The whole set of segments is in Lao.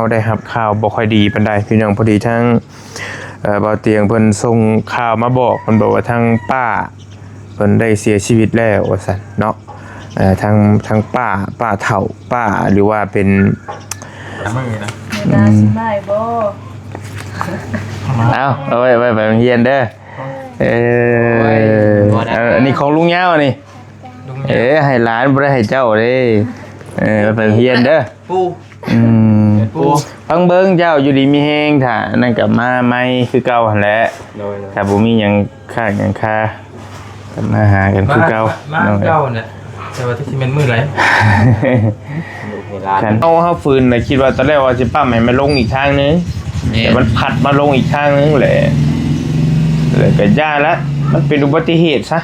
າໄດ້ຮັບຂ່າວບໍ່ຄ່ອຍດີປານໃດພີ່ນ້ອງ. ພໍດີທາງ ເອີ ບ່າວຕຽງເພິ່ນສົ່ງຂ່າວມາບອກ ເພິ່ນບອກວ່າທາງປ້າເພິ່ນໄດ້ເສຍຊີວິດແລ້ວວ່າຊັ້ນເນາະ. ເອີ ທາງ ທາງປ້າ ປ້າເຖົ້າ ປ້າ ຫຼືວ່າເປັນ ອາ ມື້ນະ ແມ່ດາ ອືມ ສະບາຍບໍ່? ເອົາ ເອົາໄວ້ ໄວ້ໄປໂຮງຮຽນເດີ. ເອີ ໂອ້ຍ ບໍ່ໄດ້ ເອີ ອັນນີ້ຂອງລຸງຍາວນີ້. ລຸງຍາວ ເອີ ໃຫ້ຫຼານ ບໍ່ໄດ້ໃຫ້ເຈົ້າເດ້. ເອີ ໄປໂຮງຮຽນເດີ ປູ່. ອືມ ປູ່ ຟັງເບິ່ງເຈົ້າ ຢູ່ດີມີແຮງ ຖ້ານັ້ນກໍມາໃໝ່ຄືເກົ່າຫັ້ນແຫຼະ. ໂດຍ ໂດຍ ຖ້າບໍ່ມີຫຍັງຄ້າງຫຍັງຄາ ກໍມາຫາກັນຄືເກົ່າ ມາ ມາຄືເກົ່າຫັ້ນແຫຼະ. ແຕ່ວ່າຈັກຊິແມ່ນມື້ໃດ. ເຮົາ ເຮົາຝືນນະ ຄິດວ່າຕອນແລກວ່າຊິປ້ຳໃຫ້ມັນລົງອີກທາງໜຶ່ງ ແມ່ນ ແຕ່ມັນພັດມາລົງອີກທາງໜຶ່ງແຫຼະ ແລ້ວກໍຢ່າລະ ມັນເປັນອຸບັດຕິເຫດຊະ.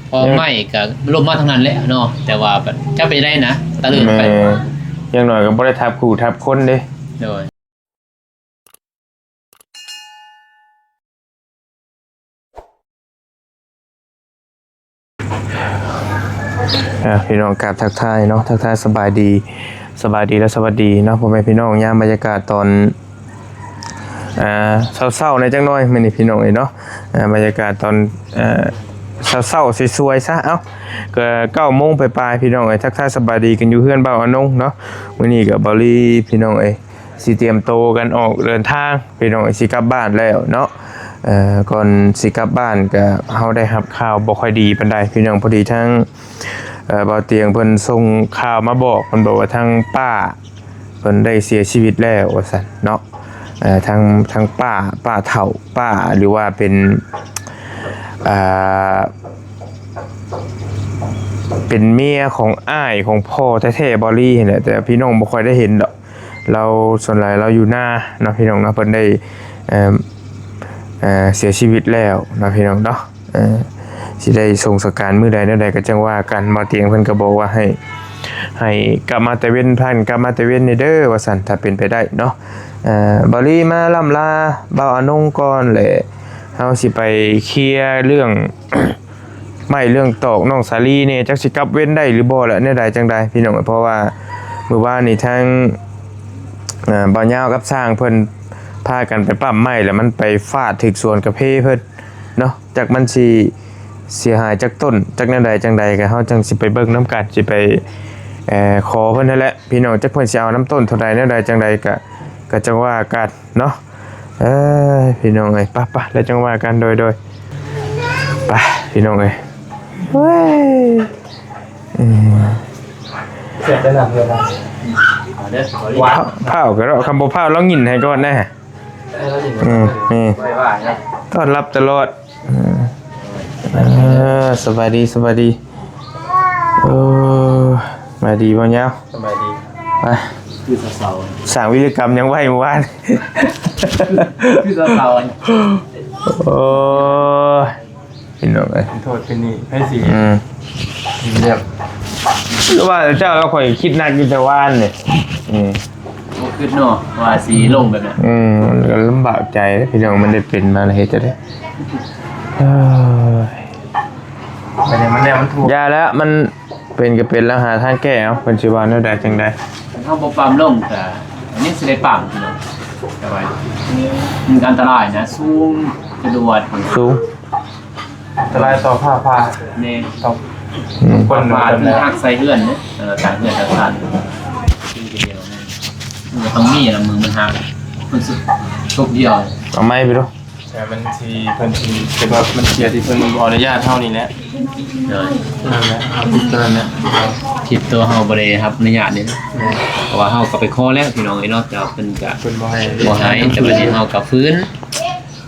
ເພາະໄມ້ກໍລົ້ມມາທາງນັ້ນແຫຼະເນາະ ແຕ່ວ່າແບບຈັກເປັນໃດນະ ຕະເລີດໄປ. ແມ່ນ ຢ່າງໜ້ອຍກໍບໍ່ໄດ້ທັບຜູ້ທັບຄົນເດ້. ໂດຍ ອ່າ ພີ່ນ້ອງ ກາບທັກທາຍເນາະ ທັກທາຍສະບາຍດີ ສະບາຍດີ ແລະ ສະຫວັດດີເນາະ ພໍ່ແມ່ພີ່ນ້ອງ. ຍາມບັນຍາກາດຕອນ ອ່າ ເຊົ້າໆ ແດ່ຈັກໜ້ອຍມື້ນີ້ພີ່ນ້ອງເອີຍເນາະ. ອ່າ ບັນຍາກາດຕອນ ເອີ ເຊົ້າໆ ສວຍໆ ຊະ. ເອົ້າ ກໍເກົ້າໂມງປາຍໆ ພີ່ນ້ອງເອີຍ. ທັກທາຍສະບາຍດີກັນຢູ່ເຮືອນບ່າວອານົງເນາະ. ມື້ນີ້ກໍບ່າວລີ ພີ່ນ້ອງເອີຍ ຊິຕຽມໂຕກັນອອກເດີນທາງ ພີ່ນ້ອງເອີຍ ຊິກັບບ້ານແລ້ວເນາະ. ເອີ ກ່ອນຊິກັບບ້ານກໍເຮົາໄດ້ຮັບຂ່າວບໍ່ຄ່ອຍດີປານໃດ ພີ່ນ້ອງ. ພໍດີທາງ ເອີ ບ່າວຕຽງເພິ່ນສົ່ງຂ່າວມາບອກ ເພິ່ນບອກວ່າທາງປ້າ ເພິ່ນໄດ້ເສຍຊີວິດແລ້ວວ່າຊັ້ນເນາະ. ເອີ ທາງ ທາງປ້າ ປ້າເຖົ້າ ປ້າ ຫຼືວ່າເປັນ ອ່າ ເປັນເມຍຂອງອ້າຍຂອງພໍ່ແທ້ໆ ບ່າວລີຫັ້ນແຫຼະ ແຕ່ພີ່ນ້ອງບໍ່ຄ່ອຍໄດ້ເຫັນດອກ. ລາວ ສ່ວນຫຼາຍລາວຢູ່ນາເນາະ ພີ່ນ້ອງເນາະ. ເພິ່ນໄດ້ ເອີ ເອີ ເສຍຊີວິດແລ້ວເນາະ ພີ່ນ້ອງເນາະ. ເອີ ຊິໄດ້ສົ່ງສະການມື້ໃດແນວໃດກໍຈັ່ງວ່າກັນ. ບ່າວຕຽງເພິ່ນກໍບອກວ່າໃຫ້ ໃຫ້ກັບມາແຕ່ເວັນ ພາກັນກັບມາແຕ່ເວັນແດ່ເດີວ່າຊັ້ນ ຖ້າເປັນໄປໄດ້ເນາະ. ເອີ ບ່າວລີມາລ່ຳລາບ່າວອານົງກ່ອນ ແລະ ເຮົາຊິໄປເຄຍເລື່ອງໄມ້ເລື່ອງຕອກນ້ອງສາລີແດ່ ຈັກຊິກັບເວັນໄດ້ຫຼືບໍ່ ແລະ ແນວໃດຈັ່ງໃດ ພີ່ນ້ອງ. ເພາະວ່າມື້ວານນີ້ທາງ ເອີ ບ່າວຍາວກັບຊ່າງເພິ່ນພາກັນໄປປ້ຳໄມ້ ແລ້ວມັນໄປຟາດຖືກສວນກາເຟເພິ່ນເນາະ. ຈັກມັນຊິເສຍຫາຍຈັກຕົ້ນ ຈັກແນວໃດຈັ່ງໃດ ກໍເຮົາຈັ່ງຊິໄປເບິ່ງນຳກັນ ຊິໄປ ເອີ ຂໍເພິ່ນຫັ້ນແຫຼະ ພີ່ນ້ອງ. ຈັກເພິ່ນຊິເອົານຳຕົ້ນເທົ່າໃດແນວໃດຈັ່ງໃດ ກໍ ກໍຈັ່ງວ່າກັນເນາະ. ເອີຍ ພີ່ນ້ອງເອີຍ ໄປໆ ແລ້ວຈັ່ງວ່າກັນ. ໂດຍ ໂດຍ ໄປ ພີ່ນ້ອງເອີຍ. ເອີ ເສຍແຕ່ໜັກເລີຍນະ ເອົາເດີ ພ້າວກໍເນາະ ຄຳບໍ່ພ້າວລອງຍິນໃຫ້ກ່ອນນະ. ເອີ ນີ້ ຕ້ອນຮັບຕະຫຼອດ. ເອີ ເອີ ສະບາຍດີ ສະບາຍດີ. ໂອ້ ສະບາຍດີ ບ່າວຍາວ ສະບາຍດີ. ໄປ ຄືສາວໆ ສ້າງວິລະກຳຫຍັງໄວ້ມື້ວານ ຄືສາວໆ. ໂອ້ຍ ພີ່ນ້ອງເອີຍ ເປັນໂທດເປັນໜີ້ໃຜຊິ ອືມ ລຽບ ຄືວ່າເຈົ້າລາວ ຂ້ອຍຄິດໜັກຢູ່ແຕ່ວານນີ້. ອືມ ບໍ່ຄິດເນາະວ່າຊິລົງແບບນັ້ນ. ອືມ ມັນກໍລຳບາກໃຈເດ້ພີ່ນ້ອງ ມັນໄດ້ເປັນມາແລ້ວເຮັດຈັ່ງໃດ. ເອີຍ ບັດນີ້ມັນແລ້ວມັນທຸກ ຢ່າແລ້ວ ມັນເປັນກໍເປັນແລ້ວ ຫາທາງແກ້ເອົາ. ເພິ່ນຊິວ່າແນວໃດຈັ່ງໃດ ຄັນເຮົາບໍ່ປ້ຳລົງກໍຍັງຊິໄດ້ປ້ຳພີ່ນ້ອງ ແຕ່ວ່າມັນກໍອັນຕະລາຍນະ ສູງ ຈະດວດ ສູງ ອັນຕະລາຍຕໍ່ຟ້າຜ່າ ແມ່ນ ຕໍ່ ອືມ ຄົນ ຟ້າ ເປັນ ທີ່ຮັກໃສ່ເຮືອນເດ້. ເອີ ຕ່າງເຮືອນຕ່າງຊານ ຄືດຽວ ມັນກໍຕ້ອງມີລະ ມືມັນຫັກ ມັນສຸດ ຕົກດຽວ. ເອົາໄມ້ໄປດູ ແຕ່ມັນຊິ ເພິ່ນຊິ ແຕ່ວ່າມັນເສຍທີ່ເພິ່ນບໍ່ອະນຸຍາດເຮົານີ້ແຫຼະ. ໂດຍ ນັ້ນແຫຼະ ເອົາຕິດຕົວນັ້ນແຫຼະ ທີ່ຕົວເຮົາບໍ່ໄດ້ຮັບອະນຸຍາດນີ້. ແມ່ນ ເພາະວ່າເຮົາກໍໄປຂໍແລ້ວ ພີ່ນ້ອງເອີຍເນາະ ແຕ່ວ່າເພິ່ນກໍ ເພິ່ນບໍ່ໃຫ້ ບໍ່ໃຫ້ ແຕ່ບັດນີ້ເຮົາກໍຟື້ນ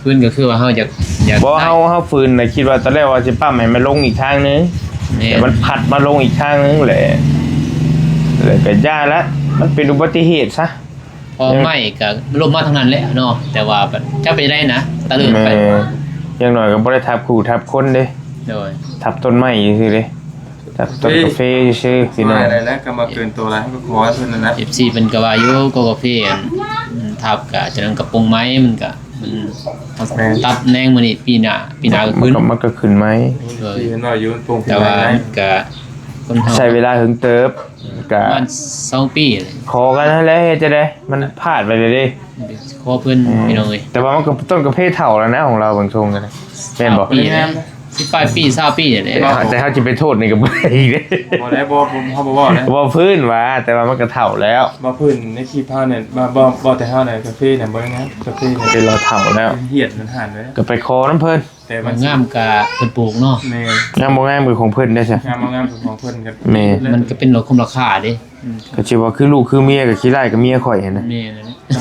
ຟື້ນກໍຄືວ່າເຮົາຢາກ ຢາກ ບໍ່ ເຮົາ ເຮົາຟື້ນນະ ຄິດວ່າຕອນແລກວ່າຊິປ້ຳໃຫ້ມັນລົງອີກທາງໜຶ່ງ ແມ່ນ ແຕ່ມັນພັດມາລົງອີກທາງໜຶ່ງແຫຼະ ແລ້ວກໍຢ່າລະ ມັນເປັນອຸບັດຕິເຫດຊະ. ເພາະໄມ້ກໍລົ້ມມາທາງນັ້ນແຫຼະເນາະ ແຕ່ວ່າແບບຈັກເປັນໃດນະ ຕະເລີດໄປ ແມ່ນ ຢ່າງໜ້ອຍກໍບໍ່ໄດ້ທັບຜູ້ທັບຄົນເດ້ ໂດຍ ທັບຕົ້ນໄມ້ຊື່ໆເດ້ ຕັດຕົ້ນກາເຟຊື່ໆ ພີ່ນ້ອງ ແລ້ວກໍມາເກີນໂຕຫຼາຍ ກໍຂໍໃຫ້ເພິ່ນນັ້ນແຫຼະ ເອັຟຊີ ເພິ່ນກໍວ່າຢູ່ ກໍກາເຟອັນ ອືມ ທັບກໍຈະນັ້ນກະປົງໄມ້ ມັນກໍ ມັນ ແມ່ນ ຕັດແນງມື້ນີ້ ປີໜ້າ ປີໜ້າກໍຂຶ້ນ ມັນກໍ ມັນກໍຂຶ້ນໃໝ່ ເອີ ທີ່ເຫັນວ່າຢູ່ ມັນໂປ່ງ ແຕ່ວ່າມັນກໍ ຄົນເຮົາ ໃຊ້ເວລາເຖິງເຕີບ ກະ ປະມານສອງປີແຫຼະ ຂໍກັນຫັ້ນແຫຼະ ເຮັດຈັ່ງໃດ ມັນພາດໄປແລ້ວເດ້ ຂໍເພິ່ນ ອືມ ພີ່ນ້ອງເອີຍ ແຕ່ວ່າມັນກໍຕົ້ນກາເຟເຖົ້າແລ້ວນະ ຂອງລາວເບິ່ງຊົງກັນນະ ແມ່ນບໍ່? ສາມປີແລ້ວ ສິບປາຍປີ ຊາວປີແຫຼະ ແຕ່ເຮົາຊິໄປໂທດນີ້ກໍບໍ່ໄດ້ອີກເດ້ ບໍ່ໄດ້ ບໍ່ ບໍ່ ເຮົາບໍ່ເວົ້າແລ້ວ ເວົ້າພື້ນວ່າ ແຕ່ວ່າມັນກໍເຖົ້າແລ້ວ ເວົ້າພື້ນໃນຄລິບເຮົານັ້ນ ບໍ່ ບໍ່ ບໍ່ແຕ່ເຮົານະ ກາເຟນະ ບໍ່ງາມ ກາເຟນະ ເປັນລາວເຖົ້າແລ້ວ ເປັນຫຽດມັນຫັນແລ້ວ ກໍໄປຂໍນຳເພິ່ນ ແຕ່ມັນ ງາມກະເພິ່ນປູກເນາະ ແມ່ນ ງາມບໍ່ງາມຄືຂອງເພິ່ນເດ້ຊະ ງາມບໍ່ງາມຄືຂອງເພິ່ນກັນ ແມ່ນ ມັນກະເປັນລາຄາເດ້ ອືມ ກໍຊິວ່າຄືລູກຄືເມຍກໍຂີ້ຮ້າຍກັບເມຍຂ້ອຍຫັ້ນນະ ແມ່ນ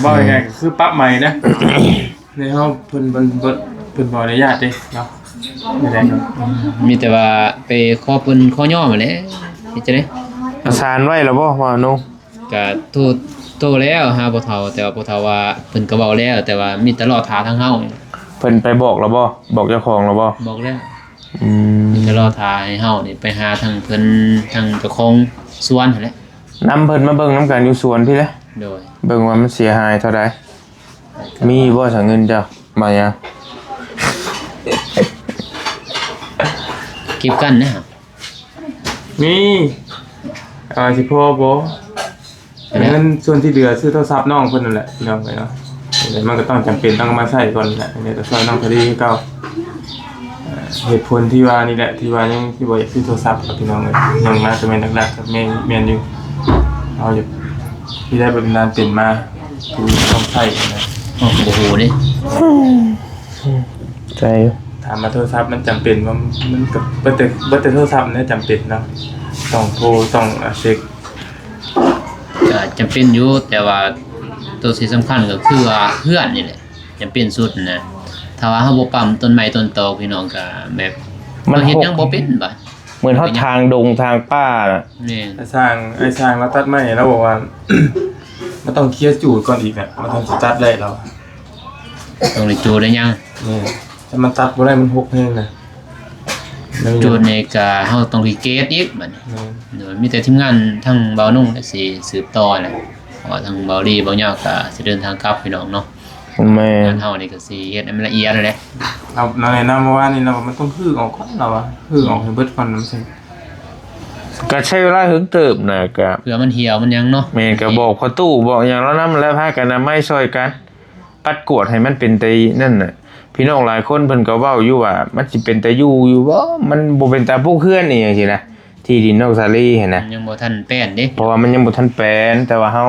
ເວົ້າງ່າຍໆກໍຄືປັບໃໝນະ ໃນເຮົາເພິ່ນ ເພິ່ນ ເພິ່ນ ເພິ່ນບໍ່ອະນຸຍາດເດ້ເນາະ ມີແຕ່ວ່າໄປຂໍເພິ່ນຂໍຍອມຫັ້ນແຫຼະ ເຮັດຈັ່ງໃດ ປະສານໄວ້ແລ້ວບໍ່ ວ່າໂນ ກະໂທ ໂທແລ້ວຫາພໍ່ເຖົ້າ ແຕ່ວ່າພໍ່ເຖົ້າວ່າເພິ່ນກໍເວົ້າແລ້ວ ແຕ່ວ່າມີແຕ່ລໍຖ້າທາງເຮົາ ເພິ່ນໄປບອກແລ້ວບໍ່? ບອກເຈົ້າຂອງແລ້ວບໍ່? ບອກແລ້ວ ອືມ ມີແຕ່ລໍຖ້າໃຫ້ເຮົານີ້ໄປຫາທາງເພິ່ນ ທາງເຈົ້າຂອງສວນຫັ້ນແຫຼະ ນຳເພິ່ນມາເບິ່ງນຳກັນຢູ່ສວນພີ້ແຫຼະ ໂດຍ ເບິ່ງວ່າມັນເສຍຫາຍເທົ່າໃດ ມີບໍ່ຊະເງິນເຈົ້າ ມາຫຍັງ ເກັບກັນນະ ມີ ອ່າ ຊິພໍບໍ່? ແລ້ວ ເງິນສ່ວນທີ່ເຫຼືອຊື້ໂທລະສັບນ້ອງເພິ່ນນັ້ນແຫຼະ ພີ່ນ້ອງເອີຍເນາະ ແລ້ວມັນກໍຕ້ອງຈຳເປັນຕ້ອງມາໃຊ້ກ່ອນແຫຼະ ແລ້ວກໍຊ່ອຍນ້ອງທະລີຄືເກົ່າ ເຫດຜົນທີ່ວ່ານີ້ແຫຼະ ທີ່ວ່າຍັງ ທີ່ບໍ່ຢາກຊື້ໂທລະສັບ ພີ່ນ້ອງເອີຍ ຍັງມາກໍແມ່ນຫຼັກໆ ກໍແມ່ນ ແມ່ນຢູ່ ເຮົາຢາກ ທີ່ໄດ້ເປັນນານເປັນມາ ຄືຕ້ອງໃຊ້ນະ ເຮົາກໍບໍ່ຮູ້ເດ້ ໃຈຢູ່ ຖາມວ່າໂທລະສັບມັນຈຳເປັນບໍ່? ມັນກໍເບິດແຕ່ ເບິດແຕ່ໂທລະສັບນີ້ຈຳເປັນເນາະ ຕ້ອງໂທ ຕ້ອງເຊັກ ກໍຈຳເປັນຢູ່ ແຕ່ວ່າໂຕທີ່ສຳຄັນກໍຄືວ່າເຮືອນນີ້ແຫຼະ ຈຳເປັນສຸດນະ ຖ້າວ່າເຮົາບໍ່ປ້ຳຕົ້ນໄມ້ຕົ້ນຕອກ ພີ່ນ້ອງ ກໍແບບ ມັນ ເຮົາເຮັດຫຍັງບໍ່ເປັນບາດ ເໝືອນເຮົາທາງດົງທາງປ່ານະ ແມ່ນ ອ້າຍຊ່າງ ອ້າຍຊ່າງລາວຕັດໄມ້ ລາວບອກວ່າ ມັນຕ້ອງເຄຍຈູດກ່ອນອີກນະ ມັນຕ້ອງຊິຕັດໄດ້ລາວ ຕ້ອງໄດ້ຈູດໄດ້ຫຍັງ ແມ່ນ ຖ້າມັນຕັດບໍ່ໄດ້ມັນຫົກແຮງນະ ຈູດນີ້ກະເຮົາຕ້ອງຣີເກດອີກບາດນີ້ ແມ່ນ ໂດຍ ມີແຕ່ທີມງານທາງບ່າວນຸ່ງແຫຼະຊິສືບຕໍ່ແຫຼະ ເພາະວ່າທາງບ່າວລີ ບ່າວຍາວກະຊິເດີນທາງກັບ ພີ່ນ້ອງເນາະ ແມ່ນ ງານເຮົານີ້ກໍຊິເຮັດໃຫ້ມັນລະອຽດແຫຼະ ລາວ ລາວແນະນຳເມື່ອວານນີ້ ລາວວ່າມັນຕ້ອງຮື້ອອກກ່ອນ ລາວວ່າຮື້ອອກໃຫ້ເບິດກ່ອນ ມັນຊິ ກໍໃຊ້ເວລາເຖິງເຕີບນະ ກໍເພື່ອມັນຫ່ຽວມັນຫຍັງເນາະ ແມ່ນ ກໍບອກພໍ່ຕູ້ບອກຫຍັງລາວນຳ ແລ້ວພາກັນນຳໄມ້ຊ່ອຍກັນ ປັດກວາດໃຫ້ມັນເປັນແຕ່ນັ້ນນະ ພີ່ນ້ອງຫຼາຍຄົນເພິ່ນກໍເວົ້າຢູ່ວ່າ ມັນຊິເປັນຕາຢູ່ຢູ່ບໍ່? ມັນບໍ່ເປັນຕາປຸກເຮືອນອີ່ຫຍັງຊີ້ນະ ທີ່ດິນນ້ອງສາລີຫັ້ນນະ ຍັງບໍ່ທັນແປນເດ້ ເພາະວ່າມັນຍັງບໍ່ທັນແປນ ແຕ່ວ່າເຮົາ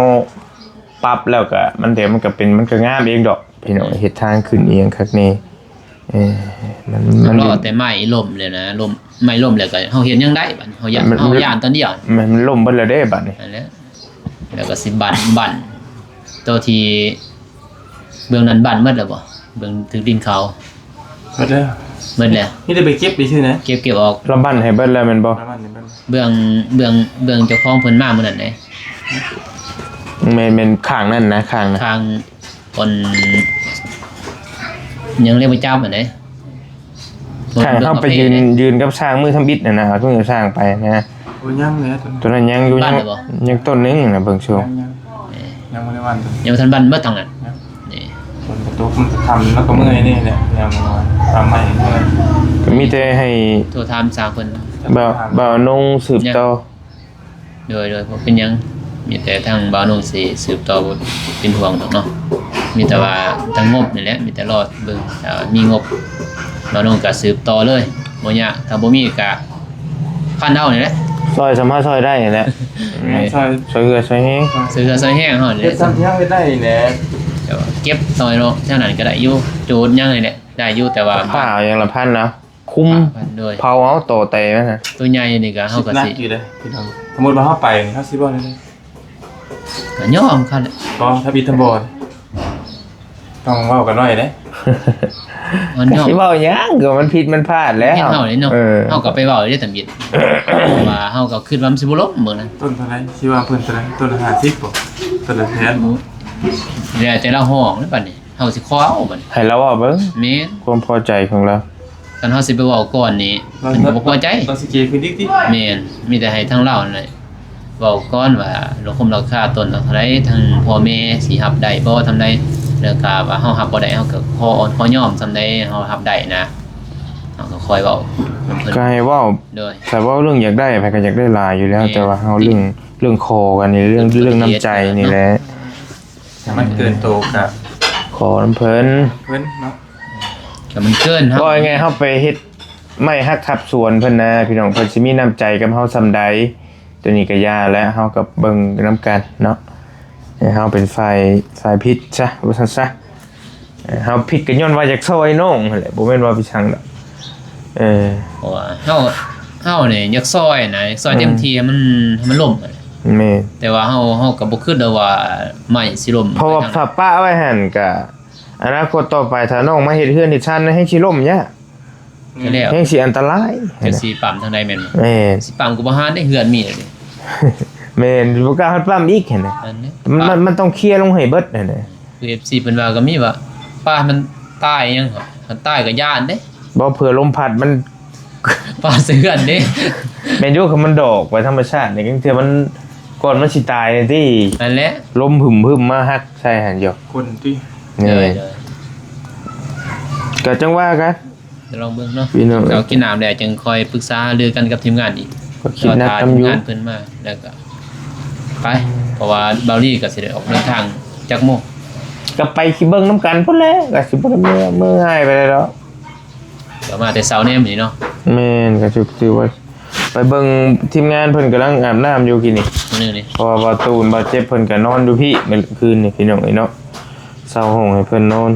ປັບແລ້ວກະ ມັນ ແຕ່ມັນກະເປັນ ມັນກະງາມເອງດອກ ພີ່ນ້ອງ ເຮັດທາງຂຶ້ນອີ່ຫຍັງຄັກແນ່ ເອີ ມັນ ມັນ ລໍແຕ່ໄມ້ລົ້ມແລ້ວນະ ລົ້ມ ໄມ້ລົ້ມແລ້ວກໍເຮົາເຮັດຫຍັງໄດ້ບາດນີ້ ເຮົາຢ້ານ ມັນ ເຮົາຢ້ານຕອນດຽວ ມັນ ມັນລົ້ມເບິດແລ້ວເດ້ບາດນີ້ ນັ້ນແຫຼະ ແລ້ວກໍຊິບັ້ນ ບັ້ນ ໂຕທີ່ເບື້ອງນັ້ນບັ້ນໝົດແລ້ວບໍ່? ເບື້ອງຖືກດິນເຂົາ ໝົດແລ້ວ ໝົດແລ້ວ ມີແຕ່ໄປເກັບໄປຊື່ນະ ເກັບ ເກັບອອກ ລະບັ້ນໃຫ້ເບິດແລ້ວແມ່ນບໍ່? ລະບັ້ນໃຫ້ເບິດ ເບື້ອງ ເບື້ອງ ເບື້ອງເຈົ້າຂອງເພິ່ນມາມື້ນັ້ນເດ້ ແມ່ນ ແມ່ນຂ້າງນັ້ນນະ ຂ້າງນະ ຂ້າງ ຄົນຍັງເລີຍບໍ່ຈັບຫັ້ນເດ້ ຖ້າເຮົາໄປຢືນ ເບິ່ງກາເຟເດ້ ຢືນກັບຊ່າງມື້ທຳອິດຫັ້ນນະ ເອົາໂທລະສັບຊ່າງໄປນະ ໂອ້ ຍັງແຫຼະ ໂຕນັ້ນຍັງຢູ່ ຍັງ ຍັງຕົ້ນໜຶ່ງນະ ເບິ່ງໂຊ ຍັງ ຍັງ ເອີ ຍັງບໍ່ໄດ້ວັນ ຍັງບໍ່ທັນບັ້ນເບິດທັງນັ້ນ ຍັງ ນີ້ ຝົນກໍຕົກ ມັນກໍຄ່ຳ ແລ້ວກໍເມື່ອຍນີ້ແຫຼະ ຍັງຕາມໄມ້ເມື່ອຍ ກໍມີແຕ່ໃຫ້ໂທຖາມຊ່າງເພິ່ນ ບ່າວ ບ່າວນົງສືບຕໍ່ ໂດຍ ໂດຍ ບໍ່ເປັນຫຍັງ ມີແຕ່ທາງບ່າວນົງຊິສືບຕໍ່ ບໍ່ເປັນຫ່ວງດອກເນາະ ມີແຕ່ວ່າທາງງົບນີ້ແຫຼະ ມີແຕ່ລໍເບິ່ງ ຖ້າມີງົບ ບ່າວນົງກໍສືບຕໍ່ເລີຍ ບໍ່ຍາກ ຖ້າບໍ່ມີກໍພັນເຮົານີ້ແຫຼະ ຊ່ອຍສ່ຳເຮົາຊ່ອຍໄດ້ນີ້ແຫຼະ ແມ່ນ ຊ່ອຍ ຊ່ອຍເຮືອຊ່ອຍແຮງ ຊ່ອຍເຮືອຊ່ອຍແຮງເຮົານີ້ແຫຼະ ເຮັດສ່ຳທີ່ເຮົາເຮັດໄດ້ນີ້ແຫຼະ ແຕ່ວ່າເກັບຊ່ອຍເນາະ ທາງນັ້ນກໍໄດ້ຢູ່ ຈູດຫຍັງນີ້ແຫຼະ ໄດ້ຢູ່ ແຕ່ວ່າ ປາຫຍັງລະພັນເນາະ ຄຸມ ໂດຍ ເຜົາເອົາໂຕແຕ່ມັນນະ ໂຕໃຫຍ່ນີ້ກໍເຮົາກໍຊິ ໜັກຢູ່ເດ້ພີ່ນ້ອງ ສົມມຸດວ່າເຮົາໄປນີ້ ເຮົາຊິເວົ້າແນວໃດ? ກໍຍອມເຂົາແຫຼະ ບໍ່ ທຳອິດທຳບໍ່ ຕ້ອງເວົ້າກັນໄວ້ເດ້ ມັນຍອມ ຊິເວົ້າຫຍັງ ກໍມັນຜິດມັນພາດແລ້ວ ເຮົາເດ້ເນາະ ເອີ ເຮົາກໍໄປເວົ້າເດ້ທຳອິດ ວ່າເຮົາກໍຄິດວ່າມັນຊິບໍ່ລົ້ມມື້ນັ້ນ ຕົ້ນເທົ່າໃດ? ຊິວ່າເພິ່ນເທົ່າໃດ? ຕົ້ນລະຫ້າສິບບໍ່? ຕົ້ນລະແສນບໍ່? ແລ້ວແຕ່ລາວຮ້ອງແລ້ວບັດນີ້ ເຮົາຊິຂໍເອົາບັດນີ້ ໃຫ້ລາວເວົ້າເບິ່ງ ແມ່ນ ຄວາມພໍໃຈຂອງລາວ ຄັນເຮົາຊິໄປເວົ້າກ່ອນນີ້ ເພິ່ນກໍບໍ່ພໍໃຈ ລາວຊິເກຂຶ້ນອີກຕິ ແມ່ນ ມີແຕ່ໃຫ້ທາງລາວນັ້ນແຫຼະ ເວົ້າກ່ອນວ່າລາຄາ ລາຄາຕົ້ນເທົ່າໃດ ທາງພໍ່ແມ່ຊິຮັບໄດ້ບໍ່ ສ່ຳໃດ ແລ້ວກໍວ່າເຮົາຮັບບໍ່ໄດ້ ເຮົາກໍຂໍອ່ອນຂໍຍອມ ສ່ຳໃດເຮົາຮັບໄດ້ນະ ເຮົາກໍຄ່ອຍເວົ້ານຳເພິ່ນ ກໍໃຫ້ເວົ້າ ໂດຍ ຖ້າເວົ້າເລື່ອງຢາກໄດ້ ໃຜກໍຢາກໄດ້ຫຼາຍຢູ່ແລ້ວ ແມ່ນ ແຕ່ວ່າເຮົາເລື່ອງ ເລື່ອງຂໍກັນນີ້ ເລື່ອງ ເລື່ອງນ້ຳໃຈນີ້ແຫຼະ. ຖ້າມັນເກີນໂຕກໍຂໍນຳເພິ່ນ ເພິ່ນເນາະ. ຖ້າມັນເກີນ ເຮົາ ເວົ້າງ່າຍໆ ເຮົາໄປເຮັດໄມ້ຫັກທັບສວນເພິ່ນນະ ພີ່ນ້ອງ ເພິ່ນຊິມີນ້ຳໃຈກັບເຮົາສ່ຳໃດ. ໂຕນີ້ກໍຢ່າແຫຼະ ເຮົາກໍເບິ່ງນຳກັນເນາະ ໃຫ້ເຮົາເປັນຝ່າຍ ຝ່າຍຜິດຊະ ວ່າຊັ້ນຊະ. ເອີ ເຮົາຜິດກໍຍ້ອນວ່າຢາກຊ່ອຍນ້ອງຫັ້ນແຫຼະ ບໍ່ແມ່ນວ່າໄປຊັງດອກ. ເອີ ເພາະວ່າເຮົາ ເຮົານີ້ຢາກຊ່ອຍນະ ຢາກຊ່ອຍເຕັມທີ່ ອືມ ໃຫ້ມັນ ໃຫ້ມັນລົ້ມ. ແມ່ນ ແຕ່ວ່າເຮົາ ເຮົາກໍບໍ່ຄິດດອກວ່າໄມ້ຊິລົ້ມ ເພາະວ່າຖ້າປະໄວ້ຫັ້ນ ກໍອະນາຄົດຕໍ່ໄປ ຖ້ານ້ອງມາເຮັດເຮືອນເຮັດຊານ ແຮ່ງຊິລົ້ມຍາກ. ກໍແລ້ວ ແຮ່ງຊິອັນຕະລາຍ ແລ້ວຊິປ້ຳທາງໃດແມ່ນບໍ່? ແມ່ນ ຊິປ້ຳກໍບໍ່ຫານເດ້ ເຮືອນມີແລ້ວເດ້. ແມ່ນ ບໍ່ກ້າຮອດປ້ຳອີກຫັ້ນນະ. ອັນນີ້ ມັນ ປ້ຳ ມັນ ມັນຕ້ອງເຄຍລົງໃຫ້ເບິດຫັ້ນນະ. ຄື ເອັຟ ຊີ ເພິ່ນວ່າກໍມີວ່າ ປາໃຫ້ມັນຕາຍຫຍັງ ຄັນຕາຍກໍຢ້ານເດ້. ບໍ່ ເຜື່ອລົມພັດມັນ ປາໃສ່ເຮືອນເດ້. ແມ່ນຢູ່ ຄັນມັນດອກໄປທຳມະຊາດນີ້ ບາງເທື່ອມັນ ກ່ອນມັນຊິຕາຍນີ້ຕິ ນັ້ນແຫຼະ ລົມຫຶມໆມາຫັກໃສ່ຫັ້ນຢູ່ ຄົນຕິ. ແມ່ນ ໂດຍ ໂດຍ ກໍຈັ່ງວ່າກັນ ລອງເບິ່ງເນາະ ພີ່ນ້ອງ. ເອົາ ກິນນ້ຳແລ້ວຈຶ່ງຄ່ອຍປຶກສາຫາລືກັນກັບທີມງານອີກ ກໍຄິດໜັກນຳຢູ່ ຖ້າທີມງານເພິ່ນມາແລ້ວກໍໄປ ເພາະວ່າບ່າວລີກໍຊິໄດ້ອອກເດີນທາງຈັກໂມງ ກໍໄປຄິດເບິ່ງນຳກັນພຸ້ນແຫຼະ ກໍຊິບໍ່ໄດ້ເມື່ອ ເມື່ອຫາຍໄປໃດດອກ. ກໍມາແຕ່ເຊົ້າແນມນີ້ເນາະ. ແມ່ນ ກໍຖື ຖືວ່າໄປເບິ່ງທີມງານເພິ່ນກຳລັງອາບນ້ຳຢູ່ກີ້ນີ້ ມື້ນີ້ ເພາະວ່າບ່າວຕູນ ບ່າວເຈັບເພິ່ນກໍນອນຢູ່ພີ້ມື້ຄືນນີ້ ພີ່ນ້ອງເອີຍເນາະ. ເຊົ່າຫ້ອງໃຫ້ເພິ່ນນອນ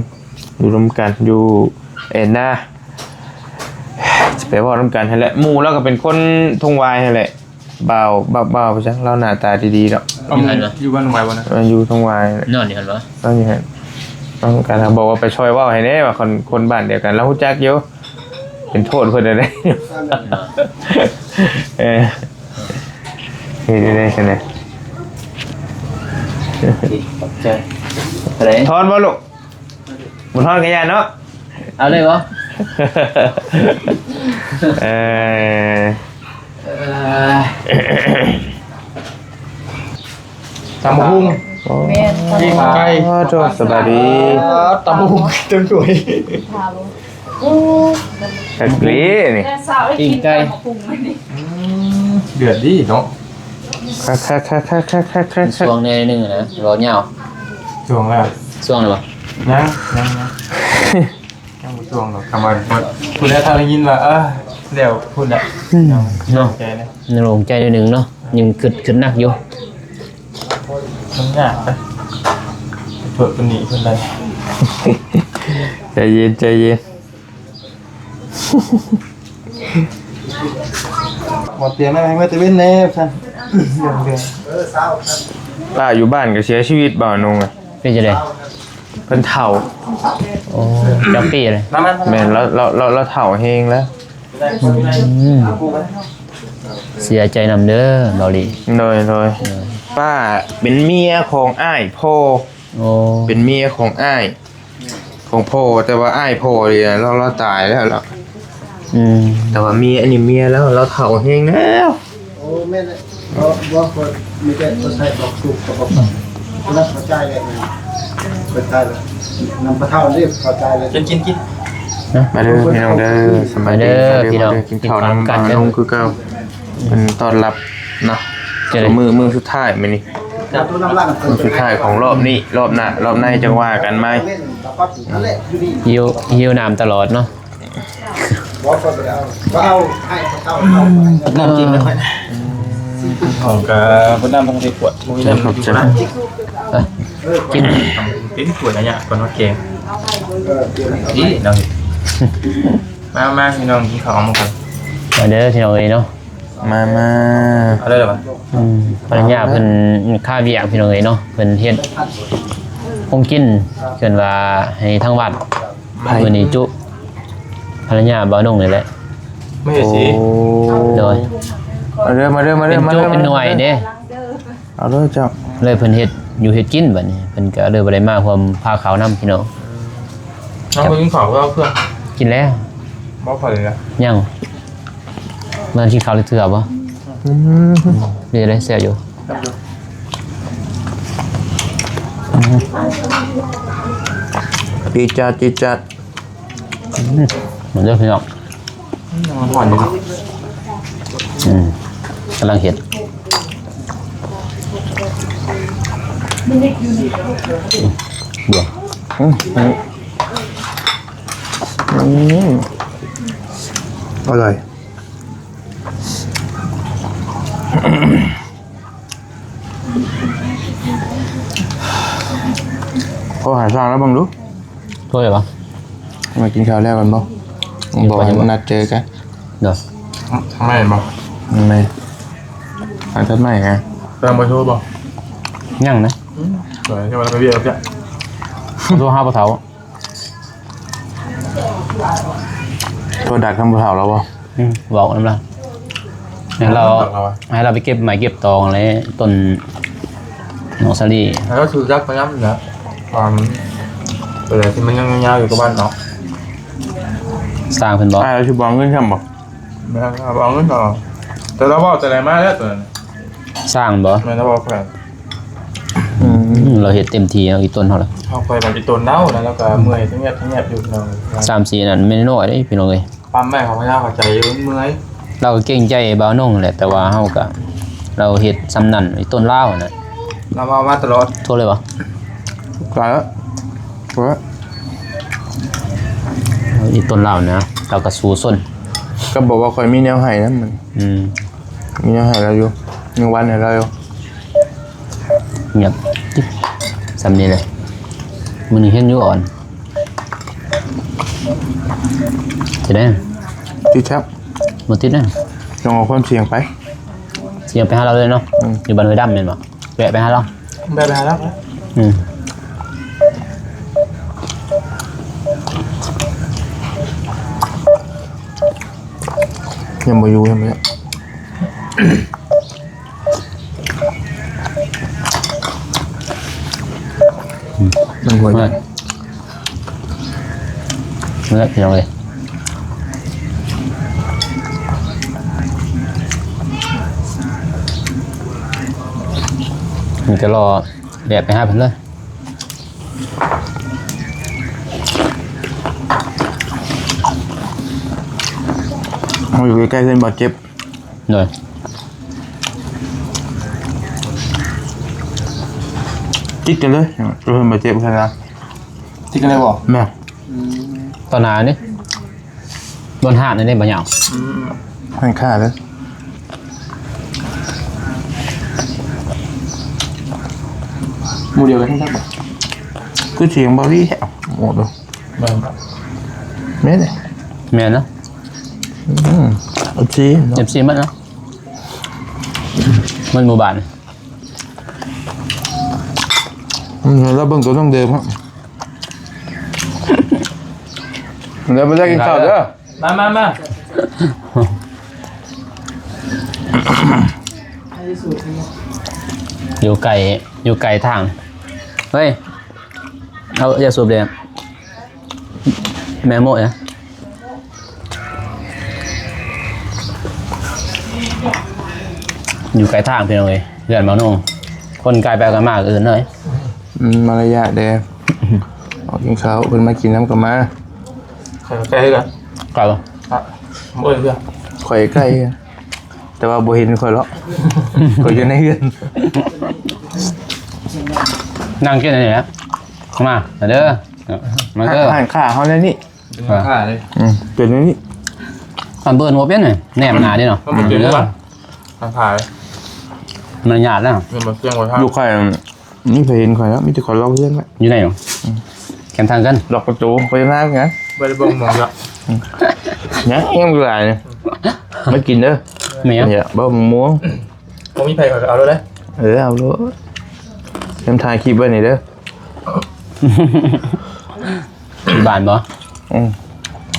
ຢູ່ນຳກັນຢູ່ແອນນາ ຊິໄປເວົ້ານຳກັນຫັ້ນແຫຼະ. ໝູ່ລາວກໍເປັນຄົນທົ່ງວາຍຫັ້ນແຫຼະ ບ່າວ ບ່າວ ບ່າວໄປຈັ່ງ ລາວໜ້າຕາດີໆດອກ. ຢູ່ຫັ້ນຫວາ? ຢູ່ບ້ານທົ່ງວາຍບໍ່ນະ? ເອີ ຢູ່ທົ່ງວາຍ ນອນຢູ່ຫັ້ນຫວາ? ນອນຢູ່ຫັ້ນ ຕ້ອງການ ບອກວ່າໄປຊ່ອຍເວົ້າໃຫ້ແດ່ວ່າ ຄົນ ຄົນບ້ານດຽວກັນ ລາວຮູ້ຈັກຢູ່ ເປັນໂທດເພິ່ນໄດ້. ເອີ ເຮັດໄດ້ຊັ້ນນະ. ຂອບໃຈ. ເທົ່າໃດ? ທອນບໍ່ລູກ? ບໍ່ທອດກໍຢ່າເນາະ. ເອົາເລີຍບໍ່? ເອີ ເອີ ຕຳບັກຫຸ່ງ ໂອ້ ແມ່ນ ປີ້ງໄກ່. ໂອ້ ສະບາຍດີ ຕຳບັກຫຸ່ງເຕັມຖ້ວຍ. ຄັກອີ່ຫຼີນີ້ ປີ້ງໄກ່. ອືມ ເດືອດດີເນາະ. ຄັກໆໆໆໆໆ. ຊ່ວງແດ່ໜຶ່ງນະ ເວົ້າຍາວ. ຊ່ວງແລ້ວ ຊ່ວງແລ້ວບໍ່? ຍັງ ຍັງ ຍັງ ຍັງບໍ່ຊ່ວງດອກ. ຄຳວ່າພຸ້ນແຫຼະ ຖ້າໄດ້ຍິນວ່າ ເອີ ແລ້ວພຸ້ນແຫຼະ ອືມ ເນາະ ໃຈນະ ໂລ່ງໃຈໜ້ອຍໜຶ່ງເນາະ. ຍັງຄຶດ ຄຶດໜັກຢູ່ ມັນຍາກນະ ໂທດເພິ່ນນີ້ເພິ່ນໄດ້. ໃຈເຢັນ ໃຈເຢັນ. ໝໍຕຽງນັ້ນໃຫ້ເມື່ອແຕ່ເວັນແດ່ຊັ້ນ. ປ້າຢູ່ບ້ານກໍເສຍຊີວິດບໍ່ ນ້ອງ? ເປັນຈັ່ງໃດ? ເພິ່ນເຖົ້າ. ໂອ້ ຈັກປີແລ້ວ? ແມ່ນ ລາວ ລາວ ລາວເຖົ້າແຮງແລ້ວ. ອືມ ເສຍໃຈນຳເດີ ເບົາຫຼີ. ໂດຍ ໂດຍ ໂດຍ. ປ້າເປັນເມຍຂອງອ້າຍພໍ່. ໂອ້ ເປັນເມຍຂອງອ້າຍ ຂອງພໍ່ ແຕ່ວ່າອ້າຍພໍ່ນີ້ລາວ ລາວຕາຍແລ້ວລະ. ອືມ ແຕ່ວ່າເມຍ ອັນນີ້ເມຍລາວ ລາວເຖົ້າແຮງແລ້ວ. ໂອ້ ແມ່ນແຫຼະ ເພາະວ່າຂ້ອຍມີແຕ່ຂ້ອຍໃຊ້ບອກສູບກັບບອກສັບ ຜູ້ນັ້ນເຂົາຈ່າຍແລ້ວ ຂ້ອຍຈ່າຍແລ້ວ ນຳພໍ່ເຖົ້ານີ້ເຂົາຈ່າຍແລ້ວ. ກິນ ກິນ ກິນ ມາເດີພີ່ນ້ອງເດີ ສະບາຍດີ ມາເດີ ມາເດີ ມາເດີ ພີ່ນ້ອງ ກິນເຂົ້ານຳ ກິນເຂົ້ານຳ ນ້ອງຄືເກົ່າ. ເພິ່ນຕ້ອນຮັບເນາະ ມື້ ມື້ສຸດທ້າຍມື້ນີ້ ມື້ສຸດທ້າຍຂອງລອບນີ້ ລອບໜ້າ ລອບໃນຈັ່ງວ່າກັນໃໝ່. ຫິວ ຫິວນ້ຳຕະຫຼອດເນາະ. ນ້ຳຈິ້ມນະຂ້ອຍ ຂອງກະບໍ່ນ້ຳຕ້ອງໄດ້ຂວດ ບໍ່ມີນ້ຳ ກິນ ກິນ ເປັນຂວດອະຍະກ່ອນມາແກງ. ນີ້ເນາະ ມາ ມາ ພີ່ນ້ອງ ກິນເຂົ້ານຳກັນ ມາເດີພີ່ນ້ອງເອີຍເນາະ. ມາ ມາ ເອົາເລີຍຫວາ? ອືມ ພັນລະຍາເພິ່ນຄາວຽກພີ່ນ້ອງເອີຍເນາະ ເພິ່ນເຮັດຂອງກິນ ເພິ່ນວ່າໃຫ້ທາງວັດ. ໃຜ? ມື້ນີ້ຈຸ ພັນລະຍາບ່າວນົງນີ້ແຫຼະ ມາເຮັດຊິ. ໂອ້ ໂດຍ ມາເດີ ມາເດີ ມາເດີ ເປັນຈຸ ມາເດີ ເປັນໜ່ວຍເດ້. ເອົາເດີເຈົ້າ ເລີຍເພິ່ນເຮັດຢູ່ເຮັດກິນບັດນີ້ ເພິ່ນກໍເລີຍບໍ່ໄດ້ມາຮ່ວມພາເຂົ້ານຳພີ່ນ້ອງ. ນ້ອງບໍ່ກິນເຂົ້າ ເອົາເພື່ອນ ກິນແລ້ວ. ບໍ່ ຂ້ອຍລະ ຍັງ ບໍ່ທັນກິນເຂົ້າເທື່ອບໍ່? ອືມ ເປັນຈັ່ງໃດ ແຊບຢູ່ ແຊບຢູ່. ອືມ ຈີດຈາດ ຈີດຈາດ. ອືມ ມາເດີພີ່ນ້ອງ. ອືມ ມັນຮ້ອນຢູ່ເນາະ. ອືມ ກຳລັງເຮັດ. ເບື່ອ ອືມ ອືມ ອືມ ອະຮ່ອຍ. ໂທຫາຊ່າງລາວເບິ່ງດູ. ໂທໄດ້ບໍ່? ມາກິນເຂົ້າແລ້ວແມ່ນບໍ່? ບອກໃຫ້ນັດເຈີກັນ. ໂດຍ. ທາງໃໝ່ບໍ່? ທາງໃໝ່. ທາງຕັດໃໝ່ໄງ? ແຕ່ບໍ່ໂທບໍ່? ຍັງນະ. ອືມ ໂທຫາພໍ່ເຖົ້າ. ໂທດັກນຳພໍ່ເຖົ້າລາວບໍ່? ອືມ ເວົ້ານຳລາວ ໃຫ້ລາວ ໃຫ້ລາວໄປເກັບໄມ້ເກັບຕອງແລະ ຕົ້ນໜອງສາລີ ໃຫ້ລາວຖືຈັກໄປນຳນະ ຕອນເວລາທີ່ມັນຍັງຍາວໆຢູ່ກັບບ້ານເນາະ. ສ້າງເພິ່ນບໍ່? ອ້າຍລາວຊິບໍ່ເອົາເງິນຊ້ຳບໍ່? ແມ່ນ ລາວບໍ່ເອົາເງິນດອກ ແຕ່ລາວເວົ້າແຕ່ໃດມາແລ້ວຕົວນັ້ນ. ສ້າງບໍ່? ແມ່ນ ລາວເວົ້າແຂວງ. ອືມ ອືມ ລາວເຮັດເຕັມທີ່ເນາະ ອີ່ຕົນເຮົາລະ ເຮົາຄ່ອຍວ່າອີ່ຕົນລາວນະ ລາວກໍເມື່ອຍ ສະແງບ ສະແງບຢູ່ ພີ່ນ້ອງ. ສາມສີ່ນັ້ນແມ່ນນ້ອຍເດ້ ພີ່ນ້ອງເອີຍ. ປ້ຳໄມ້ເຂົາພະຍາເຂົ້າໃຈຢູ່ ມັນເມື່ອຍ. ລາວກໍເກງໃຈບ່າວນົງຫັ້ນແຫຼະ ແຕ່ວ່າເຮົາກໍ ລາວເຮັດສ່ຳນັ້ນ ອີ່ຕົນລາວຫັ້ນນະ. ລາວເວົ້າມາຕະຫຼອດ. ໂທເລີຍບໍ່? ໄດ້ແລ້ວ ອີ່ຕົນລາວນະ ລາວກໍສູ້ຊົນ. ກໍບອກວ່າຂ້ອຍມີແນວໃຫ້ນຳມັນ. ອືມ ມີແນວໃຫ້ລາວຢູ່ ຍັງຫວັນໃຫ້ລາວຢູ່. ງຽບຈິບ ສ່ຳນີ້ແຫຼະ. ມື້ນີ້ເຫັນຢູ່ອ່ອນ ຊິໄດ້ ຕິດແຊບ ບໍ່ຕິດນະ. ຕ້ອງເອົາຄວາມສ່ຽງໄປ ສ່ຽງໄປຫາລາວເລີຍເນາະ. ອືມ ຢູ່ບ້ານຫ້ວຍດຳແມ່ນບໍ່? ແວະໄປຫາລາວ. ແວະໄປຫາລາວ. ອືມ ຍັງບໍ່ຢູ່ ຍັງບໍ່ຢູ່. ອືມ ມັນຫົວໃຫຍ່ ເມື່ອຍ ເມື່ອຍ ພີ່ນ້ອງເອີຍ. ມີແຕ່ລໍແບບໄປຫາເພິ່ນເລີຍ. ເຮົາຢູ່ໃກ້ໆເຮືອນບາດເຈັບ. ໂດຍ ຕິດກັນເລີຍ ເອີ ບາດເຈັບກັນນະ. ຕິດກັນເລີຍບໍ່? ແມ່ນ. ອືມ ຕໍ່ໜ້ານີ້ ບ່ອນຮ້ານນີ້ບໍ່ຍາວ. ອືມ ຮ້ານຄ້າເລີຍ. ໝູ່ດຽວກັນ ຄືສຽງບໍ່ດີແທ້. ໂອ້ໂຫ ແມ່ນ ແມ່ນເດ້ ແມ່ນເນາະ. ອືມ ເອັຟຊີເນາະ ເອັຟຊີໝົດເນາະ ໝົດໝູ່ບ້ານ. ອືມ ແລ້ວເບິ່ງຕົວນ້ອງເດີມເນາະ. ແລ້ວບໍ່ໄດ້ກິນເຂົ້າເດີ. ມາ ມາ ມາ ຢູ່ໄກ ຢູ່ໄກທາງ. ເຮີ້ຍ ເອົາຢາສູບແດ່ ແມ່ໂມະນະ. ຢູ່ໄກທາງ ພີ່ນ້ອງເອີຍ ເຮືອນໝາໂນ ຄົນກາຍໄປກາຍມາອື່ນເລີຍ. ອືມ ມາລະຍາດແດ່. ອອກກິນເຂົ້າ ເພິ່ນມາກິນນຳກໍມາ. ຂ້ອຍໃກ້ຄືກັນ. ໄກບໍ່? ອ່ະ ບໍ່ເອີຍເພື່ອ ຂ້ອຍໃກ້ ແຕ່ວ່າບໍ່ເຫັນຂ້ອຍເນາະ. ຂ້ອຍຢູ່ໃນເຮືອນ ນັ່ງກິນອັນນີ້ແຫຼະ. ມາ ມາເດີ ມາເດີ. ຮ້ານຄ້າເຮົາແນວນີ້ ເປັນຮ້ານຄ້າເດ້. ອືມ ເປັນແນວນີ້. ອັນເບິ່ງບໍ່ເປັນ ແນມໜ້າເດ້ເນາະ. ມັນບໍ່ເປັນ ອືມ ຮ້ານຄ້າ ມັນຍາກແລ້ວ. ມັນບໍ່ສ່ຽງວ່າ ຢູ່ໃກ້ ນີ້ເຄີຍເຫັນຂ້ອຍແລ້ວ ມີແຕ່ຂ້ອຍລັອກເຮືອນໄວ້. ຢູ່ໃນເນາະ. ອືມ ແຄມທາງກັນ ລັອກປະຕູ ໄປມາຫຍັງ ບໍ່ໄດ້ເບິ່ງມອງລະ. ອືມ ຍັງ ຍັງຢູ່ຫຼາຍ. ມາກິນເດີ. ແມ່ນຫຍັງ? ເບິ່ງມ່ວງ. ບໍ່ມີໃຜ ຂ້ອຍກໍເອົາໂລດເດ້. ເອີ ເອົາໂລດ. ແຄມຖ່າຍຄລິບໄວ້ນີ້ເດີ. ທີ່ບ້ານບໍ່? ອືມ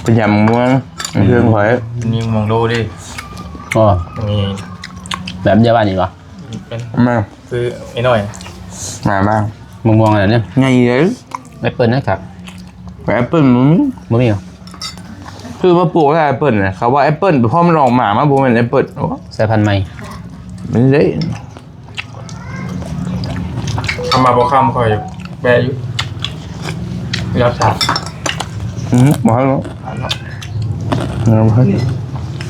ໄປຢາມມ່ວງ ອືມ ເພື່ອນຂ້ອຍ ມີມ່ວງໂລເດ້. ອໍ ມີ ແບບດຽວກັນນີ້ບໍ່? ແມ່ນ ຊື້ໄອ້ນ້ອຍ ມາບ້າງ ມ່ວງໆ ອັນນັ້ນ ໃຫຍ່ເດ້. ແອັບເປິ້ນນະຄັບ ແອັບເປິ້ນບໍ່ມີ ບໍ່ມີຫວາ? ຊື້ມາປູກແລ້ວແອັບເປິ້ນນະ ເຂົາວ່າແອັບເປິ້ນ ພໍມັນອອກໝາກມາ ບໍ່ແມ່ນແອັບເປິ້ນ. ໂອ້ ສາຍພັນໃໝ່ ມັນເດ້. ຄຳວ່າບໍ່ຄຳ ຂ້ອຍແປຢູ່ ລັບສາ. ອືມ ບໍ່ໃຫ້ເນາະ ອັນເນາະ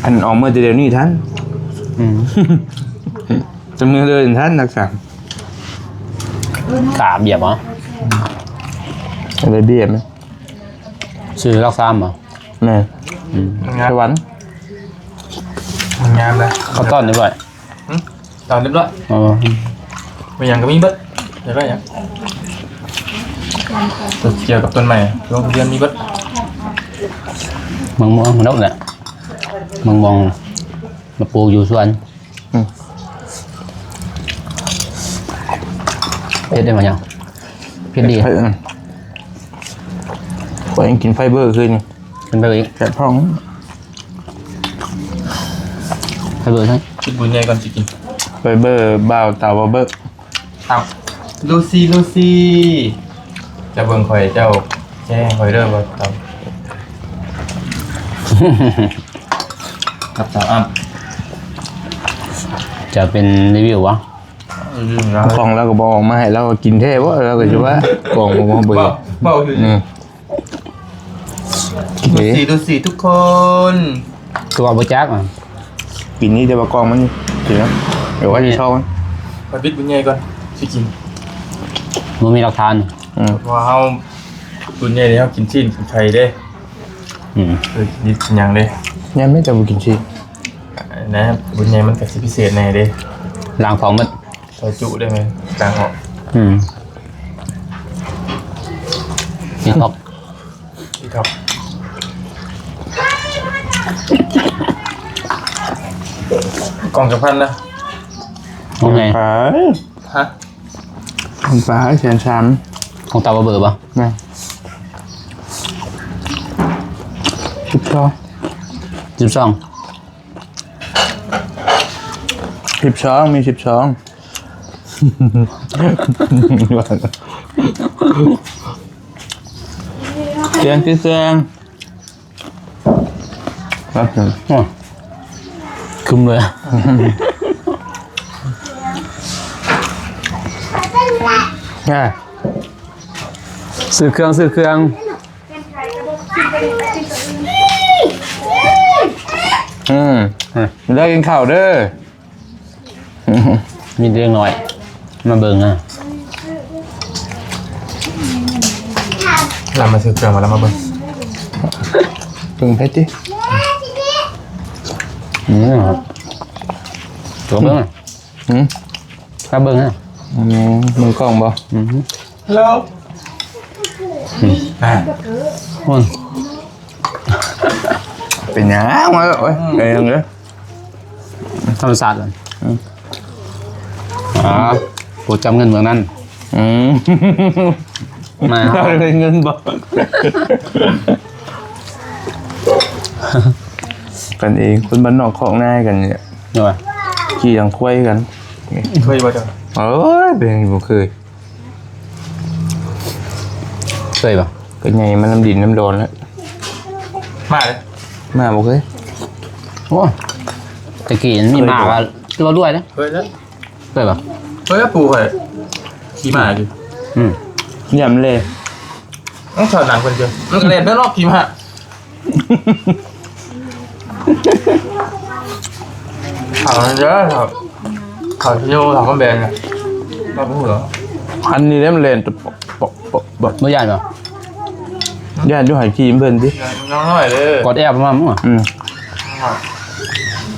ອັນອອກເມື່ອແຕ່ດຽວນີ້ທັນ. ອືມ ຈະເມື່ອເດີນທັນ ລັບສາ. ກາບຽບເອົາ ໄດ້ບຽບ ຊື້ຫຼັກສາມບໍ່? ແມ່ນ ອືມ ສະຫວັນ ມັນງາມເດ້ ເຂົາຕ້ອນໄດ້ບໍ່? ຫຶ? ຕາມຮຽບຮ້ອຍ ອໍ ມີຫຍັງກໍມີເບິດ ຢາກໄດ້ຫຍັງ ກ່ຽວກັບຕົ້ນໄມ້ ໂຮງຮຽນມີເບິດ ມະມ່ວງນກແຫຼະ ມະມ່ວງມາປູກຢູ່ສວນ ອືມ ເຜັດໄດ້ບໍ່ຫຍັງ ເຜັດດີ ເຜັດ ອືມ ຂ້ອຍຍັງກິນໄຟເບີຄືນນີ້ ກິນໄຟເບີອີກ ແສບທ້ອງ ໄຟເບີໃຊ່ ກິນບຸນໃຫຍ່ກ່ອນຊິກິນ ໄຟເບີ ບ່າວເຕົາ ບ່າວເບີ ເອົາ ລູຊີ ລູຊີ ເຈົ້າເບິ່ງຂ້ອຍ ເຈົ້າແຊໃຫ້ຂ້ອຍເດີ ບ່າວເຕົາ ກັບສາວອ້ຳ ຈະເປັນຣີວິວຫວາ? ອືມ ຂອງລາວກໍບໍ່ອອກມາໃຫ້ ລາວກໍກິນແທ້ບໍ່? ລາວກໍຊິວ່າ ອືມ ຂອງບໍ່ ບໍ່ ບໍ່ ບໍ່ ອືມ ກິນເດ້ ດູສິ ດູສິທຸກຄົນ ຕົວບໍ່ຈັກ ກິນນີ້ແຕ່ວ່າກ່ອງມັນກິນແລ້ວ ດຽວວ່າຊິຊອກມັນ ຂ້ອຍບິດບຸນໃຫຍ່ກ່ອນຊິກິນ ບໍ່ມີຫຼັກຖານ ອືມ ເພາະວ່າເຮົາບຸນໃຫຍ່ນີ້ເຮົາກິນຊີ້ນກິນໄຂ່ເດ້ ອືມ ເອີ ກິນຫຍັງເດ້ ຍາມໃດເຈົ້າບໍ່ກິນຊີ້ນ ນະ ບຸນໃຫຍ່ມັນກໍຊິພິເສດແດ່ເດ້ ລ້າງທ້ອງໝົດ ຊອຍຈຸໄດ້ແມ່ນ ຕ່າງຫາກ ອືມ ດີທັອກ ດີທັອກ ກ່ອງຈັກພັນນະ? ຂອງໃຜ? ຮະ? ຂອງປາແສນສາມ ຂອງຕາບໍ່ເບີບໍ່? ນະ ສິບສອງ ສິບສອງ ສິບສອງ ມີສິບສອງ ແກງທີ່ແຊງ ໂອ້ ຄຶມເລີຍ ອ່າ ຊື້ເຄື່ອງ ຊື້ເຄື່ອງ ອືມ ເດີ ກິນເຂົ້າເດີ ມີເດັກນ້ອຍມາເບິ່ງນະ ລາມາຊື້ເຄື່ອງ ລາມາເບິ່ງ ເບິ່ງໃຜຕິ ອືມ ຕົວເບິ່ງ ຫືມ ມາເບິ່ງນະ ອືມ ເບິ່ງກ້ອງບໍ່ ອືມ ຮັລໂຫຼ ອືມ ອ່າ ໂອ້ຍ ເປັນຫຍັງວະ ໂອ້ຍ ເປັນຫຍັງເດີ ທຳມະຊາດ ອືມ ອ່າ ຜູ້ຈັບເງິນເມືອງນັ້ນ ອືມ ມາ ເຮົາໄດ້ເງິນບໍ່ ກັນເອງ ຄົນບ້ານນອກຄອກນາກັນນີ້ແຫຼະ ໂດຍ ຂີ່ຫຍັງຄວາຍກັນ ເຄີຍບໍ່ເຈົ້າ ໂອ້ຍ ເປັນຫຍັງບໍ່ເຄີຍ ເຄີຍບໍ່? ກໍໃຫຍ່ມານຳດິນນຳດອນແລ້ວ ມາເດ້ ມາບໍ່ເຄີຍ ໂອ້ຍ ແຕ່ກີ້ມີໝາກ ເຄີຍບໍ່? ວ່າລວຍເດ້ ເຄີຍແລ້ວ ເຄີຍບໍ່? ເຄີຍແລ້ວ ປູ່ຂ້ອຍຂີ່ມ້າຢູ່ ອືມ ຢ້ານແລ່ນ ຕ້ອງຖອດໜັງເພິ່ນເດີ ມັນກໍແລ່ນໄດ້ເນາະ ຂີ່ມ້າ ເຂົາເດີ ເຂົາ ເຂົາຊິຢູ່ ເຂົາກໍແບນນະ ບໍ່ຮູ້ເນາະ ອັນນີ້ແຫຼະມັນແລ່ນ ປອກ ປອກ ປອກ ບໍ່ຢ້ານບໍ່? ຢ້ານຢູ່ໃຫ້ຂີ່ເພິ່ນຕິ ຍັງນ້ອຍເດີ ກອດແອບມາ ອືມ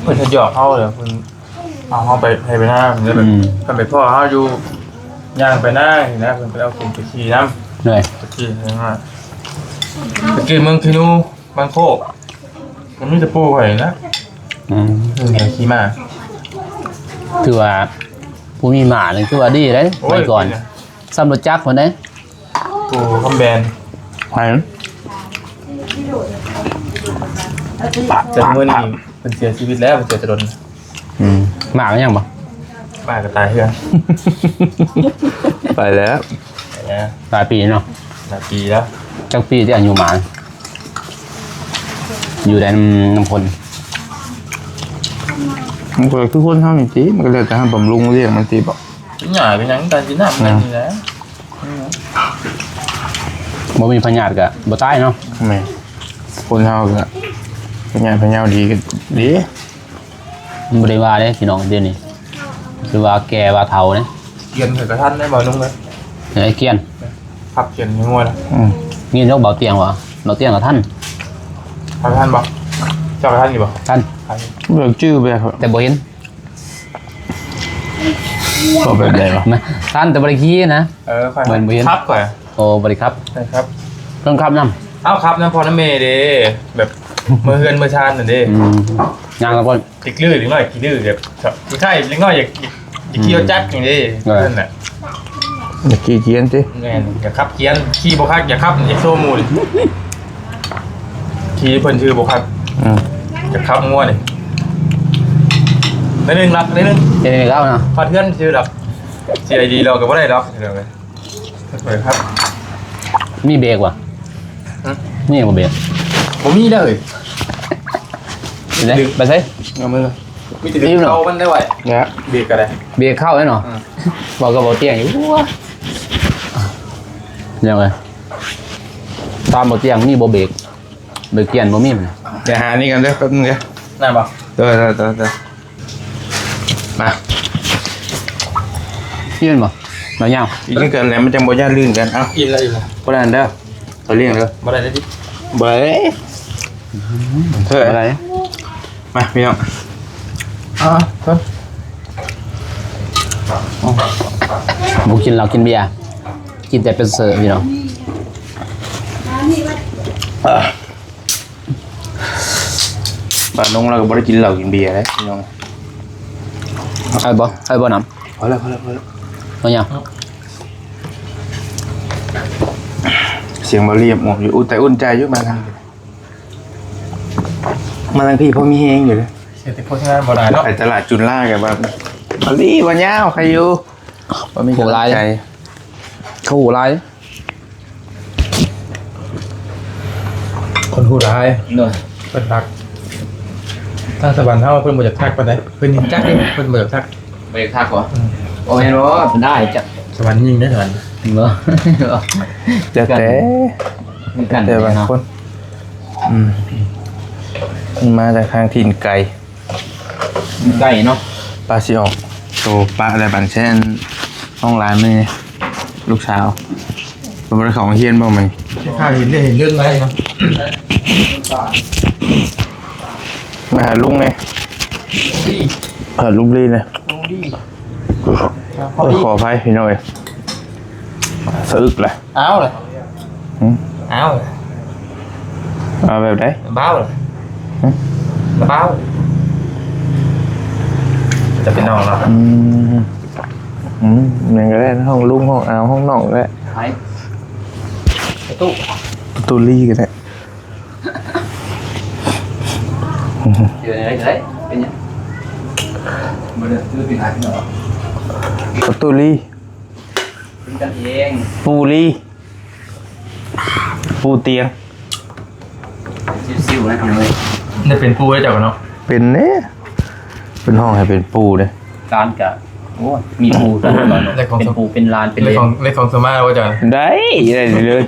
ເພິ່ນຈະຫຍອກເຮົາເດີ ເພິ່ນ ເອົາເຮົາໄປໄຮ່ໄປນາ ແລ້ວແບບ ອືມ ຄັນໄປພໍ້ເຮົາຢູ່ ຍ່າງໄປນາຊີ້ນະ ເພິ່ນກໍເອົາເປັນໄປຂີ່ນຳ ໂດຍ ໄປຂີ່ນຳ ຕະກີ້ເມືອງຂີ້ນູ ບ້ານໂຄກ ມັນມີແຕ່ປູ່ຂ້ອຍນະ ອືມ ເອີ ຂີ່ມ້າ ຖືວ່າຜູ້ມີມ້ານີ້ຖືວ່າດີເດ້ ໂອ້ຍ ໄປກ່ອນ ດີນະ ສ່ຳລົດຈັກພຸ້ນເດ້ ປູ່ຄຳແບນ ໃຜ? ແຕ່ມື້ນີ້ເພິ່ນເສຍຊີວິດແລ້ວ ເພິ່ນເສຍແຕ່ດົນ ອືມ ໝາກຍັງບໍ່? ໝາກກໍຕາຍເຮືອນ ໄປແລ້ວ ໄປແລ້ວ ຫຼາຍປີເນາະ ຫຼາຍປີແລ້ວ ຈັກປີທີ່ອາຍຸໝາ ຢູ່ໄດ້ນຳ ນຳຄົນ ມັນກໍຄືຄົນເຮົານີ້ຕິ ມັນກໍແລ້ວແຕ່ເຮົາບຳລຸງລ້ຽງມັນຕິບໍ ກິນຫຍ້າກິນຫຍັງ ການກິນນ້ຳ ອືມ ມັນນີ້ແຫຼະ ບໍ່ມີພະຍາດກໍບໍ່ຕາຍເນາະ ແມ່ນ ຄົນເຮົາກໍພະຍາດພະເຍົາດີກໍດີ ມັນບໍ່ໄດ້ວ່າເດ້ພີ່ນ້ອງ ດຽວນີ້ຄືວ່າແກ່ວ່າເຖົ້າເດ້ ກຽນໃສ່ກະທັນໄດ້ບໍ່ລຸງເອີຍ ໄອ້ກຽນ ພັກກຽນຍັງງົວລະ ອືມ ຍິນຢູ່ເບົາຕຽງວ່າ ເບົາຕຽງກໍທັນ ທັນບໍ່? ເຈົ້າກໍທັນຢູ່ບໍ່? ທັນ ທັນ ບໍ່ຈື່ແບບ ແຕ່ບໍ່ເຫັນ ເວົ້າແບບໃດວະ? ນະ ທັນແຕ່ບໍ່ໄດ້ຂີ່ນະ ເອີ ຂ້ອຍ ບໍ່ເຫັນ ຂັບຂ້ອຍ ໂອ້ ບໍ່ໄດ້ຂັບ ຂ້ອຍຂັບ ເພິ່ນຂັບນຳ ເອົາ ຂັບນຳພໍ່ນຳແມ່ເດ້ ແບບ ເມືອເຮືອນເມືອຊານນັ້ນເດ້ ອືມ ຍ່າງນຳເພິ່ນ ຂີ້ດື້ ເດັກນ້ອຍຂີ້ດື້ ແບບ ຄ້າຍໆເດັກນ້ອຍຢາກ ຢາກຂີ່ລົດຈັກນີ້ເດ້ ເອີ ນັ້ນແຫຼະ ຢາກຂີ່ກຽນຕິ ແມ່ນ ຢາກຂັບກຽນ ຂີ່ບໍ່ຄັກ ຢາກຂັບ ຢາກໂຊໝູ່ນີ້ ຂີ່ເພິ່ນຊື່ບໍ່ຄັກ ອືມ ຢາກຂັບງົວນີ້ ໜ້ອຍໜຶ່ງລັກ ໜ້ອຍໜຶ່ງ ເຮັດໃຫ້ລາວນະ ຮອດເຮືອນຊື່ດອກ ຊິໄດ້ດີລາວກໍບໍ່ໄດ້ດອກ ເດີ ໄປຄັບ ມີເບຣກບໍ່? ຮະ? ມີບໍ່ເບຣກ? ບໍ່ມີເດີ ໄປໃສ? ເອົາມື ມີແຕ່ເຂົ້າມັນໄດ້ໄວ ເບຣກກໍໄດ້ ເບຣກເຂົ້າໄດ້ເນາະ ເວົ້າກັບເບົາຕຽງຢູ່ ແນວໃດ ຖາມເບົາຕຽງມີບໍ່ເບຣກ? ເບຣກກຽນບໍ່ມີມັນ ດຽວຫານີ້ກັນເດີ ແປັບໜຶ່ງເດີ ນັ້ນບໍ່? ເດີໆໆ ມາ ກິນບໍ່? ມາຍາວ ກິນກັນແຫຼະ ມັນຈັ່ງບໍ່ຢ້ານລື່ນກັນ ເອົ້າ ອີ່ມແລ້ວ ອີ່ມແລ້ວ ບໍ່ໄດ້ເດີ ໄປລ້ຽງເດີ ບໍ່ໄດ້ເດີ ບໍ່ໄດ້ ເອີ ບໍ່ໄດ້ ມາພີ່ນ້ອງ ອ່າ ບໍ່ກິນເຫຼົ້າກິນເບຍ ກິນແຕ່ເປັບເຊີພີ່ນ້ອງ ອ່າ ບາດນົງລາວກໍບໍ່ໄດ້ກິນເຫຼົ້າກິນເບຍເດ້ພີ່ນ້ອງ ເອົາບໍ່? ເອົາບໍ່ນ້ຳ? ພໍແລ້ວ ພໍແລ້ວ ພໍແລ້ວ ບໍ່ຫຍັງ ສຽງບໍ່ລຽບອອກຢູ່ ອຸດແຕ່ອຸ່ນໃຈຢູ່ມາທາງ ມາທາງພີ້ພໍມີແຮງຢູ່ເດ້ ເສຍແຕ່ໂຄສະນາບໍ່ໄດ້ເນາະ ໄປຕະຫຼາດຈຸນລາກໍວ່າ ອາລີ ບໍ່ຍາວ ໃຄຢູ່ ບໍ່ມີກຳລັງໃຈ ເຂົາຮູ້ຫຼາຍ ຄົນຮູ້ຫຼາຍ ໂດຍ ເພິ່ນທັກ ທາງສະຫວັນເຮົາເພິ່ນບໍ່ຢາກທັກປານໃດ ເພິ່ນຍັງຈັກຢູ່ ເພິ່ນບໍ່ຢາກທັກ ບໍ່ຢາກທັກບໍ່? ອືມ ບໍ່ແມ່ນບໍ່? ເພິ່ນໄດ້ຈັກ ສະຫວັນຍິງເດ້ ສະຫວັນ ບໍ່ ແຕ່ ແຕ່ ຄືກັນ ແຕ່ບາງຄົນ ອືມ ມາຈາກທາງຖິ່ນໄກ ໃກ້ເນາະ ປາຊິອອກໂຕປະແລ້ວບັດແຊນ ນ້ອງຫຼານນີ້ ລູກສາວ ເພິ່ນບໍ່ໄດ້ເຂົ້າໂຮງຮຽນບໍ່ມື້ນີ້? ຂ້າເຫັນເດ້ ເຫັນເລື່ອງໄດ້ເນາະ ມາຫາລຸງແດ່ ຫາລຸງລີແດ່ ໂອ້ຍ ຂໍອະໄພພີ່ນ້ອງເອີຍ ສະອຶກແຫຼະ ອ້າວເລີຍ ຫຶ? ອ້າວເລີຍ ເອົາແບບໃດ? ລະເບົາເລີຍ ຫຶ? ລະເບົາ ຈະເປັນນ້ອງເນາະ ອືມ ອືມ ແມ່ນກໍໄດ້ ຫ້ອງລຸງ ຫ້ອງອາວ ຫ້ອງນ້ອງກໍໄດ້ ໄປ ປະຕູ ປະຕູລີກໍໄດ້ ເປັນຫຍັງ? ປະຕູລີ ເປັນກັນເອງ ປູລີ ປູຕຽງ ຊິວໆ ນະພີ່ນ້ອງເອີຍ ໄດ້ເປັນປູແລ້ວເຈົ້າກໍເນາະ ເປັນເດ້ ເພິ່ນຮ້ອງໃຫ້ເປັນປູເດ້ ຫຼານກະ ໂອ້ຍ ມີປູຕະຫຼອດເນາະ ເປັນປູເປັນຫຼານເປັນເລນ ເລນຂອງສະມາບໍ່ເຈົ້າ ໄດ້ ໄດ້ເລີຍ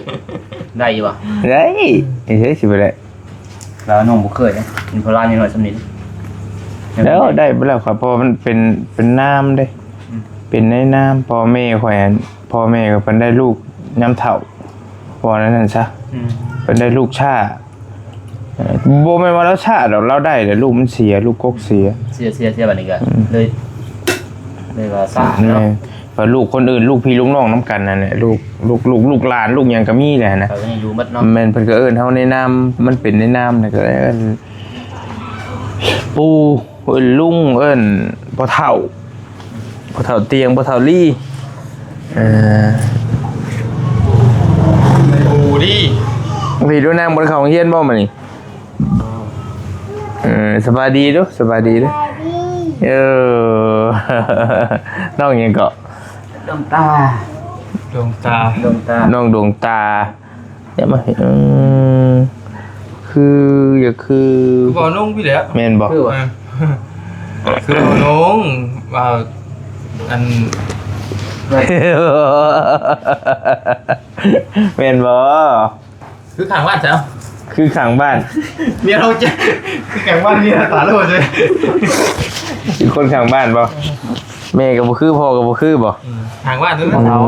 ໄດ້ຢູ່ບໍ່? ໄດ້ ເຮັດຊິບໍ່ໄດ້ ລາວນ້ອງບໍ່ເຄີຍເດ້ ເປັນພໍ່ຫຼານຍັງນ້ອຍສ່ຳນີ້ ແລ້ວໄດ້ບໍ່ລະ ຂ້ອຍ ເພາະວ່າມັນເປັນ ເປັນນາມເດ້ ອືມ ເປັນໃນນາມ ພໍ່ແມ່ຂ້ອຍ ພໍ່ແມ່ຂ້ອຍເພິ່ນໄດ້ລູກຍາມເຖົ້າ ເວົ້າແນວນັ້ນຊະ ອືມ ເພິ່ນໄດ້ລູກຊ້າ ເອີ ບໍ່ແມ່ນວ່າລາວຊ້າດອກ ລາວໄດ້ແຫຼະ ລູກມັນເສຍ ລູກກົກເສຍ ເສຍ ເສຍ ເສຍ ບັດນີ້ກໍ ອືມ ເລີຍ ເລີຍວ່າຊ້າເນາະ ແມ່ນ ວ່າລູກຄົນອື່ນ ລູກພີ່ລູກນ້ອງນຳກັນນັ້ນແຫຼະ ລູກ ລູກ ລູກ ລູກຫຼານ ລູກຫຍັງກໍມີແຫຼະນະ ເຂົາກໍຍັງຢູ່ໝົດເນາະ ແມ່ນ ເພິ່ນກໍເອີ້ນເຮົາໃນນາມ ມັນເປັນໃນນາມ ແລ້ວກໍເອີ້ນ ປູ່ ເອີ້ນລຸງ ເອີ້ນພໍ່ເຖົ້າ ພໍ່ເຖົ້າຕຽງ ພໍ່ເຖົ້າລີ ເອີ ປູ່ດີ ພີ່ດູນາງບໍ່ໄດ້ເຂົ້າໂຮງຮຽນບໍ່ມື້ນີ້? ເອີ ສະບາຍດີດູ ສະບາຍດີດູ ສະບາຍດີ ເອີ ນ້ອງຫຍັງເກາະ? ດວງຕາ ດວງຕາ ດວງຕາ ນ້ອງດວງຕາ ຢ່າມາ ເອີ ຄື ຢາກຄື ຄືບໍ່ນົງພີ້ແຫຼະ ແມ່ນບໍ່? ຄືວ່າ ເອີ ຄືບໍ່ນົງ ວ່າ ອັນ ແມ່ນບໍ່? ຄືຂ້າງບ້ານຊະ ຄືຂ້າງບ້ານ ເມຍເຮົາເຈັບ ຄືຂ້າງບ້ານ ເມຍຕາໂລດເລີຍ ຄືຄົນຂ້າງບ້ານບໍ່? ແມ່ກໍບໍ່ຄື ພໍ່ກໍບໍ່ຄືບໍ່? ອືມ ຫາກວ່ານັ້ນ ອືມ ເຖົ້າ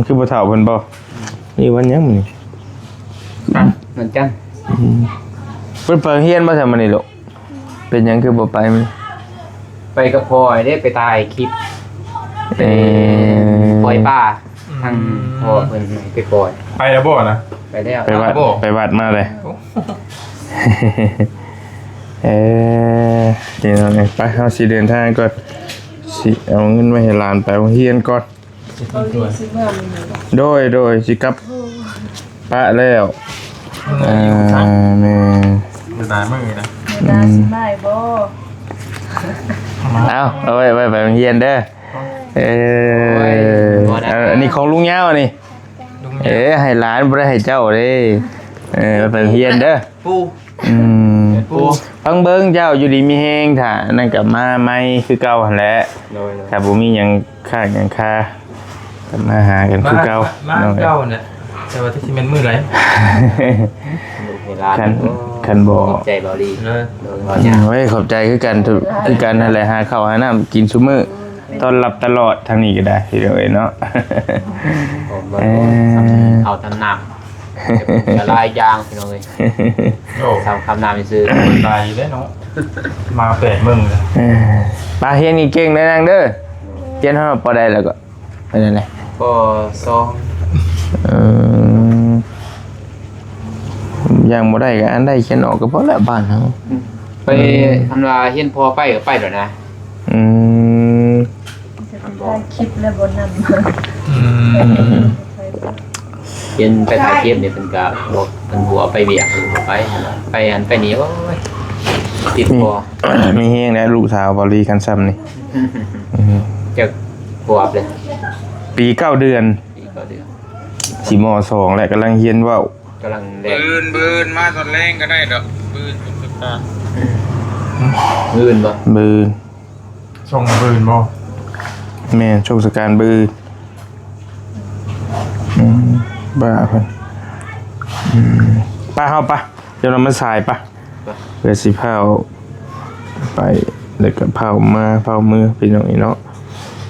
ຄືບໍ່ເຖົ້າເພິ່ນບໍ່? ນີ້ວັນຫຍັງມື້ນີ້? ວັນຈັນ. ອືມ ເພິ່ນໄປໂຮງຮຽນບໍ່ຊັ້ນມື້ນີ້ລູກ? ເປັນຫຍັງຄືບໍ່ໄປມື້? ໄປກັບພໍ່ເດ້ ໄປຖ່າຍຄລິບ ເອີ ໄປປ່ອຍປາ ອືມ ທາງພໍ່ເພິ່ນໃຫ້ໄປປ່ອຍ. ໄປແລ້ວບໍ່ນະ? ໄປແລ້ວ. ໄປວັດ ໄປວັດມາເລີຍ. ໂອ້ ເອີ ເດີນທາງ ໄປ ເຮົາຊິເດີນທາງກ່ອນ ຊິເອົາເງິນໄວ້ໃຫ້ຫຼານໄປໂຮງຮຽນກ່ອນ. ເກົາຫຼີຊິເມືອມື້ນີ້ບໍ່? ໂດຍ ໂດຍ ຊິກັບ ໂອ້ ປະແລ້ວ. ເອີ ແມ່ນ ຫຼາຍມື້ນະ. ເວລາ ອືມ ຊິມາອີກບໍ່? ເອົາ ເອົາໄວ້ ໄວ້ໄປໂຮງຮຽນເດີ. ເອີ ໂອ້ຍ ອັນນີ້ຂອງລຸງຍາວອັນນີ້. ລຸງຍາວ ເອີ ໃຫ້ຫຼານ ບໍ່ໄດ້ໃຫ້ເຈົ້າເດ້. ເອີ ໄປໂຮງຮຽນເດີ ປູ່. ອືມ ເປັນປູ່ ຟັງເບິ່ງເຈົ້າຢູ່ດີມີແຮງ ຖ້ານັ້ນກໍມາໃໝ່ຄືເກົ່າຫັ້ນແຫຼະ. ໂດຍ ໂດຍ ຖ້າບໍ່ມີຫຍັງຄ້າງຫຍັງຄາ ກໍມາຫາກັນຄືເກົ່າ. ມາ ມາ ມາຄືເກົ່າຫັ້ນແຫຼະ ແຕ່ວ່າຈັກຊິແມ່ນມື້ໃດ. ລູກໃຫ້ຫຼານ ຄັນ ໂອ້ ຄັນບໍ່ ຂອບໃຈເບົາຫຼີ. ໂດຍ ໂດຍ ອືມ ເວົ້າຫຍັງ ໂອ້ຍ ຂອບໃຈຄືກັນ ຄືກັນຫັ້ນແຫຼະ ຫາເຂົ້າຫານ້ຳກິນຊຸມື້ ຕ້ອນຮັບຕະຫຼອດທາງນີ້ກໍໄດ້ ພີ່ນ້ອງເອີຍເນາະ. ເອີ ເຂົ້າຕຳນ້ຳ ກະຫຼາຍຢ່າງພີ່ນ້ອງເອີຍ. ໂອ້ ສາມຄຳນ້ຳຊື່ ຫຼາຍຢູ່ເດ້ເນາະ ມາແປດມື້. ເອີ ປາຮຽນເກັ່ງໆເດີນາງເດີ ຮຽນຮອດປໍໃດແລ້ວກໍ ອັນນັ້ນແຫຼະ ປໍສອງ. ເອີ ຢ່າງບໍ່ໄດ້ກໍອ່ານໄດ້ຂຽນອອກກໍພໍແລ້ວບ້ານເຮົາ. ອືມ ໄປ ອືມ ຄັນວ່າຮຽນພໍໄປກໍໄປໂລດນະ. ອືມ ຈະໄປຖ່າຍຄລິບແລ້ວບໍ່ນຳ. ອືມ ເຫັນໄປຖ່າຍຄລິບນີ້ເພິ່ນກະບອກ ເພິ່ນຫົວໄປວຽກ ເພິ່ນບໍ່ໄປ ໄປຫັ້ນໄປນີ້ ໂອ້ຍ ຕິດຄໍ. ມີແຮງແລ້ວລູກສາວເບົາຫຼີຄັນຊ່ຳນີ້. ອືມ ຈັກຂວບເລີຍ? ປີເກົ້າເດືອນ. ປີເກົ້າເດືອນ. ຊິ ມໍສອງ ແລ້ວ ກຳລັງຮຽນເວົ້າ. ກຳລັງແລ່ນ ບືນ ບືນມາຕອນແລງກໍໄດ້ດອກ ບືນ ບືນບໍ່? ບືນ ສົ່ງບືນບໍ່? ແມ່ນ ສົ່ງສະການບືນ. ອືມ ບ້າເພິ່ນ. ອືມ ໄປເຮົາໄປ ເຈົ້ານຳມັນສາຍປະ ເພື່ອຊິພາວໄປ ແລ້ວກໍພາວມາ ພາວເມືອ ພີ່ນ້ອງເອີຍເນາະ.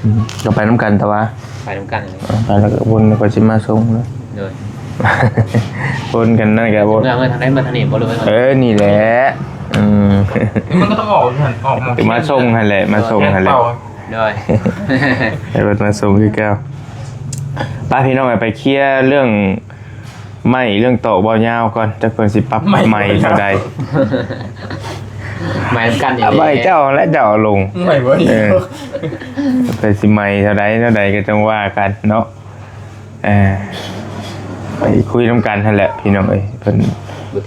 ອືມ ກໍໄປນຳກັນ ແຕ່ວ່າ ໄປນຳກັນ ເອີ ໄປແລ້ວກໍວົນ ແລ້ວກໍຊິມາສົ່ງເນາະ. ໂດຍ ວົນກັນນັ້ນກໍວົນ ເມືອ ເມືອທາງໃດ? ເມືອທາງນີ້ບໍ່ ຫຼືວ່າ ເອີ ນີ້ແຫຼະ. ອືມ ມັນກໍຕ້ອງອອກຫັ້ນ ອອກມາ ມາສົ່ງຫັ້ນແຫຼະ ມາສົ່ງຫັ້ນແຫຼະ. ໂດຍ ໃຫ້ເພິ່ນມາສົ່ງຄືເກົ່າ. ໄປ ພີ່ນ້ອງ ໄປເຄຍເລື່ອງ ໄມ້ເລື່ອງຕອກເບົາຍາວກ່ອນ ຈັກເພິ່ນຊິປັບໄມ້ເທົ່າໃດ. ໄມ້ນຳກັນນີ້ ໄມ້ເຈົ້າແລະ ເຈົ້າເອົາລົງ ໄມ້ບໍ່ ເອີ ເພິ່ນຊິໄມ້ເທົ່າໃດ ເທົ່າໃດກໍຈັ່ງວ່າກັນເນາະ. ເອີ ໄປຄຸຍນຳກັນຫັ້ນແຫຼະ ພີ່ນ້ອງເອີຍ ເພິ່ນ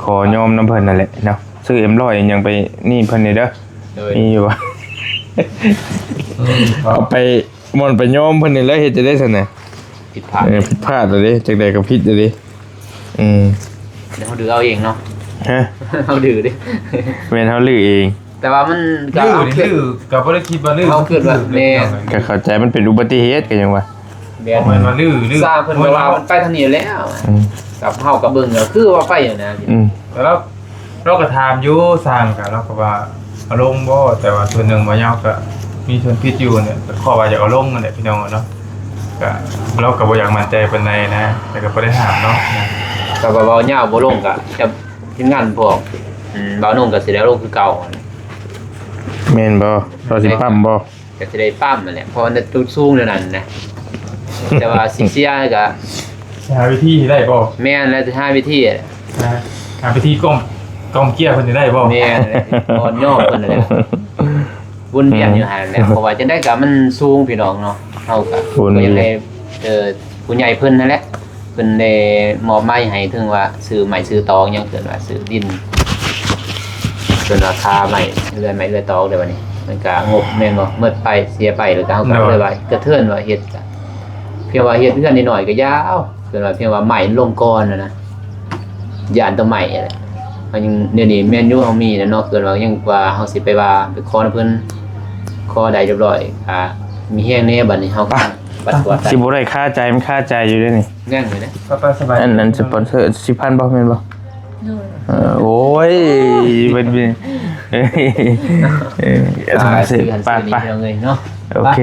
ຂໍຍອມນຳເພິ່ນຫັ້ນແຫຼະເນາະ. ຊື້ເອັມຮ້ອຍຫຍັງໄປນີ້ເພິ່ນນີ້ເດີ. ໂດຍ ມີຢູ່ບໍ່? ອືມ ເອົາໄປ ມ່ວນໄປຍອມເພິ່ນນີ້ແຫຼະ ເຮັດຈັ່ງໃດຊັ້ນນະ? ຜິດພາດ ເອີ ຜິດພາດແລ້ວເດ້ ຈັ່ງໃດກໍຜິດແລ້ວເດ້. ອືມ ດຽວເຮົາດື້ເອົາເອງເນາະ. ຮະ? ເຮົາດື້ເດ້ ແມ່ນເຮົາດື້ເອງ. ແຕ່ວ່າມັນກໍ ດື້ ເຮົາຄິດ ດື້ກໍບໍ່ໄດ້ຄິດວ່າດື້ ເຮົາຄິດວ່າ ມັນຄື ແມ່ນ ກໍເຂົ້າໃຈມັນເປັນອຸບັດຕິເຫດ ກໍຍັງວ່າ ແມ່ນ ບໍ່ແມ່ນວ່າດື້ ດື້ ຊ່າງເພິ່ນກໍວ່າມັນໄປທາງນີ້ແລ້ວ. ອືມ ກັບເຮົາກໍເບິ່ງກໍຄືວ່າໄປຫັ້ນນະ. ອືມ ແລ້ວ ລາວກໍຖາມຢູ່ ຊ່າງກໍ ລາວກໍວ່າເອົາລົງບໍ່ ແຕ່ວ່າສ່ວນໜຶ່ງບ່າວຍາວກໍມີສ່ວນຜິດຢູ່ຫັ້ນແຫຼະ ກໍຂໍວ່າຢາກເອົາລົງຫັ້ນແຫຼະ ພີ່ນ້ອງເນາະ. ກໍ ລາວກໍບໍ່ຢາກໝັ້ນໃຈປານໃດນະ ແຕ່ກໍບໍ່ໄດ້ຫ້າມເນາະ. ກໍວ່າບ່າວຍາວບໍ່ລົງກໍຈະ ທີມງານພວກ ອືມ ບ່າວນຸ່ງກໍຊິໄດ້ລົງຄືເກົ່າ. ແມ່ນບໍ່? ລາວຊິປ້ຳບໍ່? ກໍຊິໄດ້ປ້ຳຫັ້ນແຫຼະ ເພາະວ່າຕົວສູງແນວນັ້ນນະ. ແຕ່ວ່າຊິເຊຍກໍ ຊິຫາວິທີໃຫ້ໄດ້ບໍ່? ແມ່ນແຫຼະ ຊິຫາວິທີ ຫາ ຫາວິທີກ້ອມ ກ້ອມເກ້ຍເພິ່ນໃຫ້ໄດ້ບໍ່? ແມ່ນແຫຼະ ອ່ອນຍອມເພິ່ນຫັ້ນແຫຼະ ວົນວຽນຢູ່ຫັ້ນແຫຼະ. ເພາະວ່າຈັ່ງໃດກໍມັນສູງ ພີ່ນ້ອງເນາະ ເຮົາກໍ ກໍຢາກໃຫ້ ເອີ ຜູ້ໃຫຍ່ເພິ່ນຫັ້ນແຫຼະ ເພິ່ນໄດ້ມອບໝາຍໃຫ້ ເຖິງວ່າຊື້ໄມ້ຊື້ຕອກຫຍັງ ເພິ່ນວ່າຊື້ດິນ ເພິ່ນວ່າຄ່າໄມ້ເລື່ອຍໄມ້ເລື່ອຍຕອກເດ້ ບັດນີ້ມັນກະງົບແມ່ນບໍ່ ໝົດໄປເສຍໄປ ແລ້ວກະເຮົາກະ ໂດຍ ເລີຍວ່າກະເທີນວ່າເຮັດ ພຽງວ່າເຮັດເຮືອນນ້ອຍໆກະຢ່າເອົາ ເພິ່ນວ່າພຽງວ່າໄມ້ມັນລົງກ່ອນຫັ້ນນະ ຢ້ານແຕ່ໄມ້ຫັ້ນແຫຼະ. ເຮົາຍັງ ດຽວນີ້ແມ່ນຢູ່ເຮົາມີແລ້ວເນາະ ເພິ່ນວ່າຍັງກວ່າເຮົາຊິໄປວ່າໄປຂໍນຳເພິ່ນ ຂໍໄດ້ຮຽບຮ້ອຍ ອາ ມີແຮງແດ່ ບັດນີ້ເຮົາກະ ປະ ປະ ປະ ຊິບໍ່ໄດ້ຄາໃຈ ມັນຄາໃຈຢູ່ເດ້ນີ້ ຍັງຢູ່ເດ້ ໄປ ໄປ ສະບາຍ ອັນ ອັນສະປອນເຊີ ສິບພັນບໍ່ ແມ່ນບໍ່? ໂດຍ ເອີ ໂອ້ຍ ເພິ່ນ ເອີ ເອີ ປະ ປະ ເນາະ ໂອເຄ.